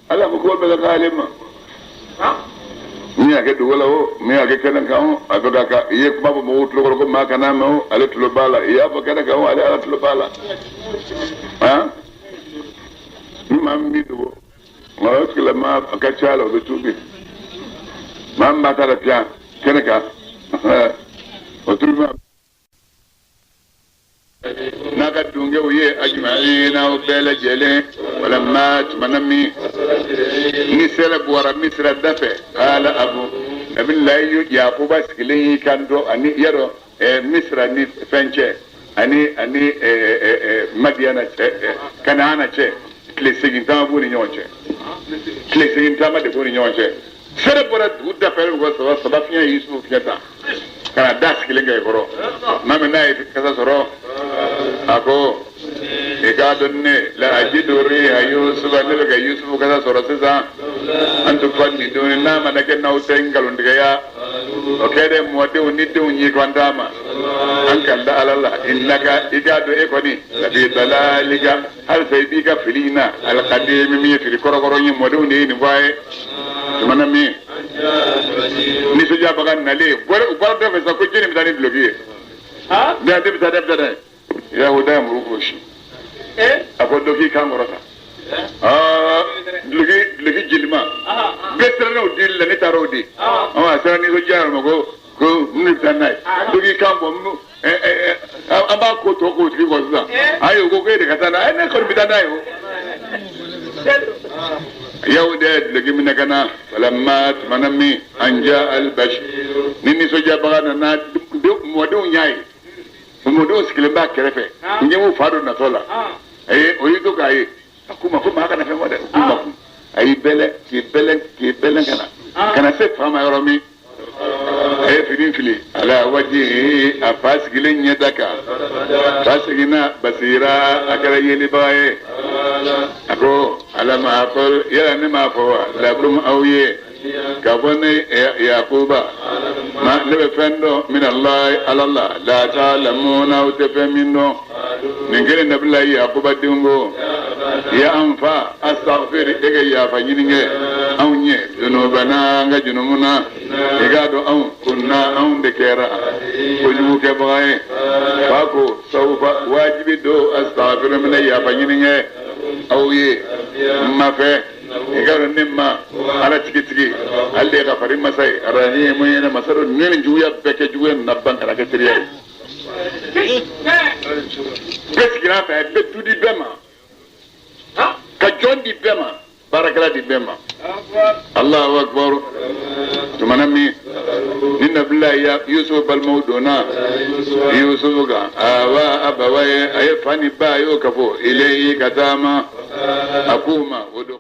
Ala ko ko bɛɛ ka k'ale ma. Min y'a kɛ dogo la o, min y'a kɛ kɛnɛ kan o, a bɛ ka ka i ye kuma fɔ mɔgɔw tulo kɔrɔ ko maa kana mɛn o, ale tulo b'a la. I y'a fɔ kɛnɛ kan o, ale ala tulo b'a la. Han, ni maa min b'i dogo, nka o tigilama a ka ca la, o bɛ tuubi. Maa min b'a ta la piyan kɛnɛ kan, o tuubi n'a ka dungew ye ajma'ina, o bɛɛ lajɛlen. Walamma, tumana min ni sɛlɛ bɔra Misira da fɛ, qala abu nabilayi Yakuba sigilen y'i kanto ani yadɔ Misira ni fɛn cɛ ani Madiyana cɛ, Kanaana cɛ, tile segin taama b'u ni ɲɔgɔn cɛ, tile segin taama de b'u ni ɲɔgɔn cɛ. Sɛlɛ bɔra dugu da fɛ, mɔgɔ saba saba fiɲɛ ye Yusufu fiɲɛ ta ka na da sigilen kɛ kɔrɔ. Maa min n'a ye kasa sɔrɔ, a ko i k'a dɔn ne la ajidu riha Yusufa, ne bɛ ka Yusufu kasa sɔrɔ sisan. An tufanniduni, n'a mana kɛ n'aw tɛ nkalontigɛya o kɛ dɛ, mɔdenw ni denw y'i kɔntan ma, an kan da ala la. Innaka, i k'a dɔn e kɔni lafi dalalika, halisa i b'i ka fili in na, alqadimi, min ye fili kɔrɔkɔrɔ ye. Mɔdenw de ye nin fɔ a ye. Tumana min nisɔndiyabaga nalen u bɔra dɔ fɛ sa ko jɛni bɛ taa ni duloki ye, ne bɛ taa, ne bɛ taa n'a ye. Yahuda ye muru gosi, a ko dɔ k'i kan kɔrɔta. Duloki jelima bɛɛ siranna o dili la, ne taara o di. A sera nisɔndiya yɔrɔ ma ko ne bɛ taa n'a ye, dɔ k'i kan bɔ, an b'a ko tɔ k'o tigi kɔ sisan. Ayi, o ko k'e de ka taa n'a ye, ne kɔni bɛ taa n'a ye o. Yahuda ye duloki minɛ ka na. Falamma, tumana min an ja albashir, ni nisɔndiyabaga nana, mɔdenw y'a ye, mɔdenw sigilen b'a kɛrɛfɛ, u ɲɛ b'u fa dɔ natɔ la. Ayi, o y'i to k'a ye, a k'u ma ko maa kana fɛn fɔ dɛ. U k'u ma kun, a y'i bɛlɛn k'i bɛlɛn k'i bɛlɛn ka na se fa ma yɔrɔ min, a ye fini fili ala waji a fa sigilen ɲɛda kan. Fa seginna, basira, a kɛra yelibaga ye. A ko alam aqul, yala ne m'a fɔ wa, lakum, aw ye, k'a fɔ ne Yakuba ma ne bɛ fɛn dɔn min Allah, ala la la ta'lamuna, aw tɛ fɛn min dɔn. Nin kelen nabila Yakuba den ko ya an fa, astaghfir, e ka yafa ɲini kɛ anw ye, dunubana, an ka junumu na. I k'a dɔn anw kunna, anw de kɛra kojugu kɛbaga ye. Fa ko sawfa, wajibi don, astaghfir, n bɛna yafa ɲini kɛ aw ye n ma fɛ. I k'a dɔn ne ma ala tigitigi, ale de ye ka fari masa ye, arahimu ye, ne masa don. Ne ni juguya bɛɛ kɛ, juguya nana ban ka na kɛ teriya ye. Bɛɛ sigira a fɛ, a bɛ du di bɛɛ ma, ka jɔn di bɛɛ ma, baarakɛla di bɛɛ ma. Allahu akbar. Tumana min ni nabila Yusuf balimaw donna Yusuf kan, awa abawa ye, a ye fa ni ba, a y'o kafo ilayhi, ka taa ma. A k'u ma o don.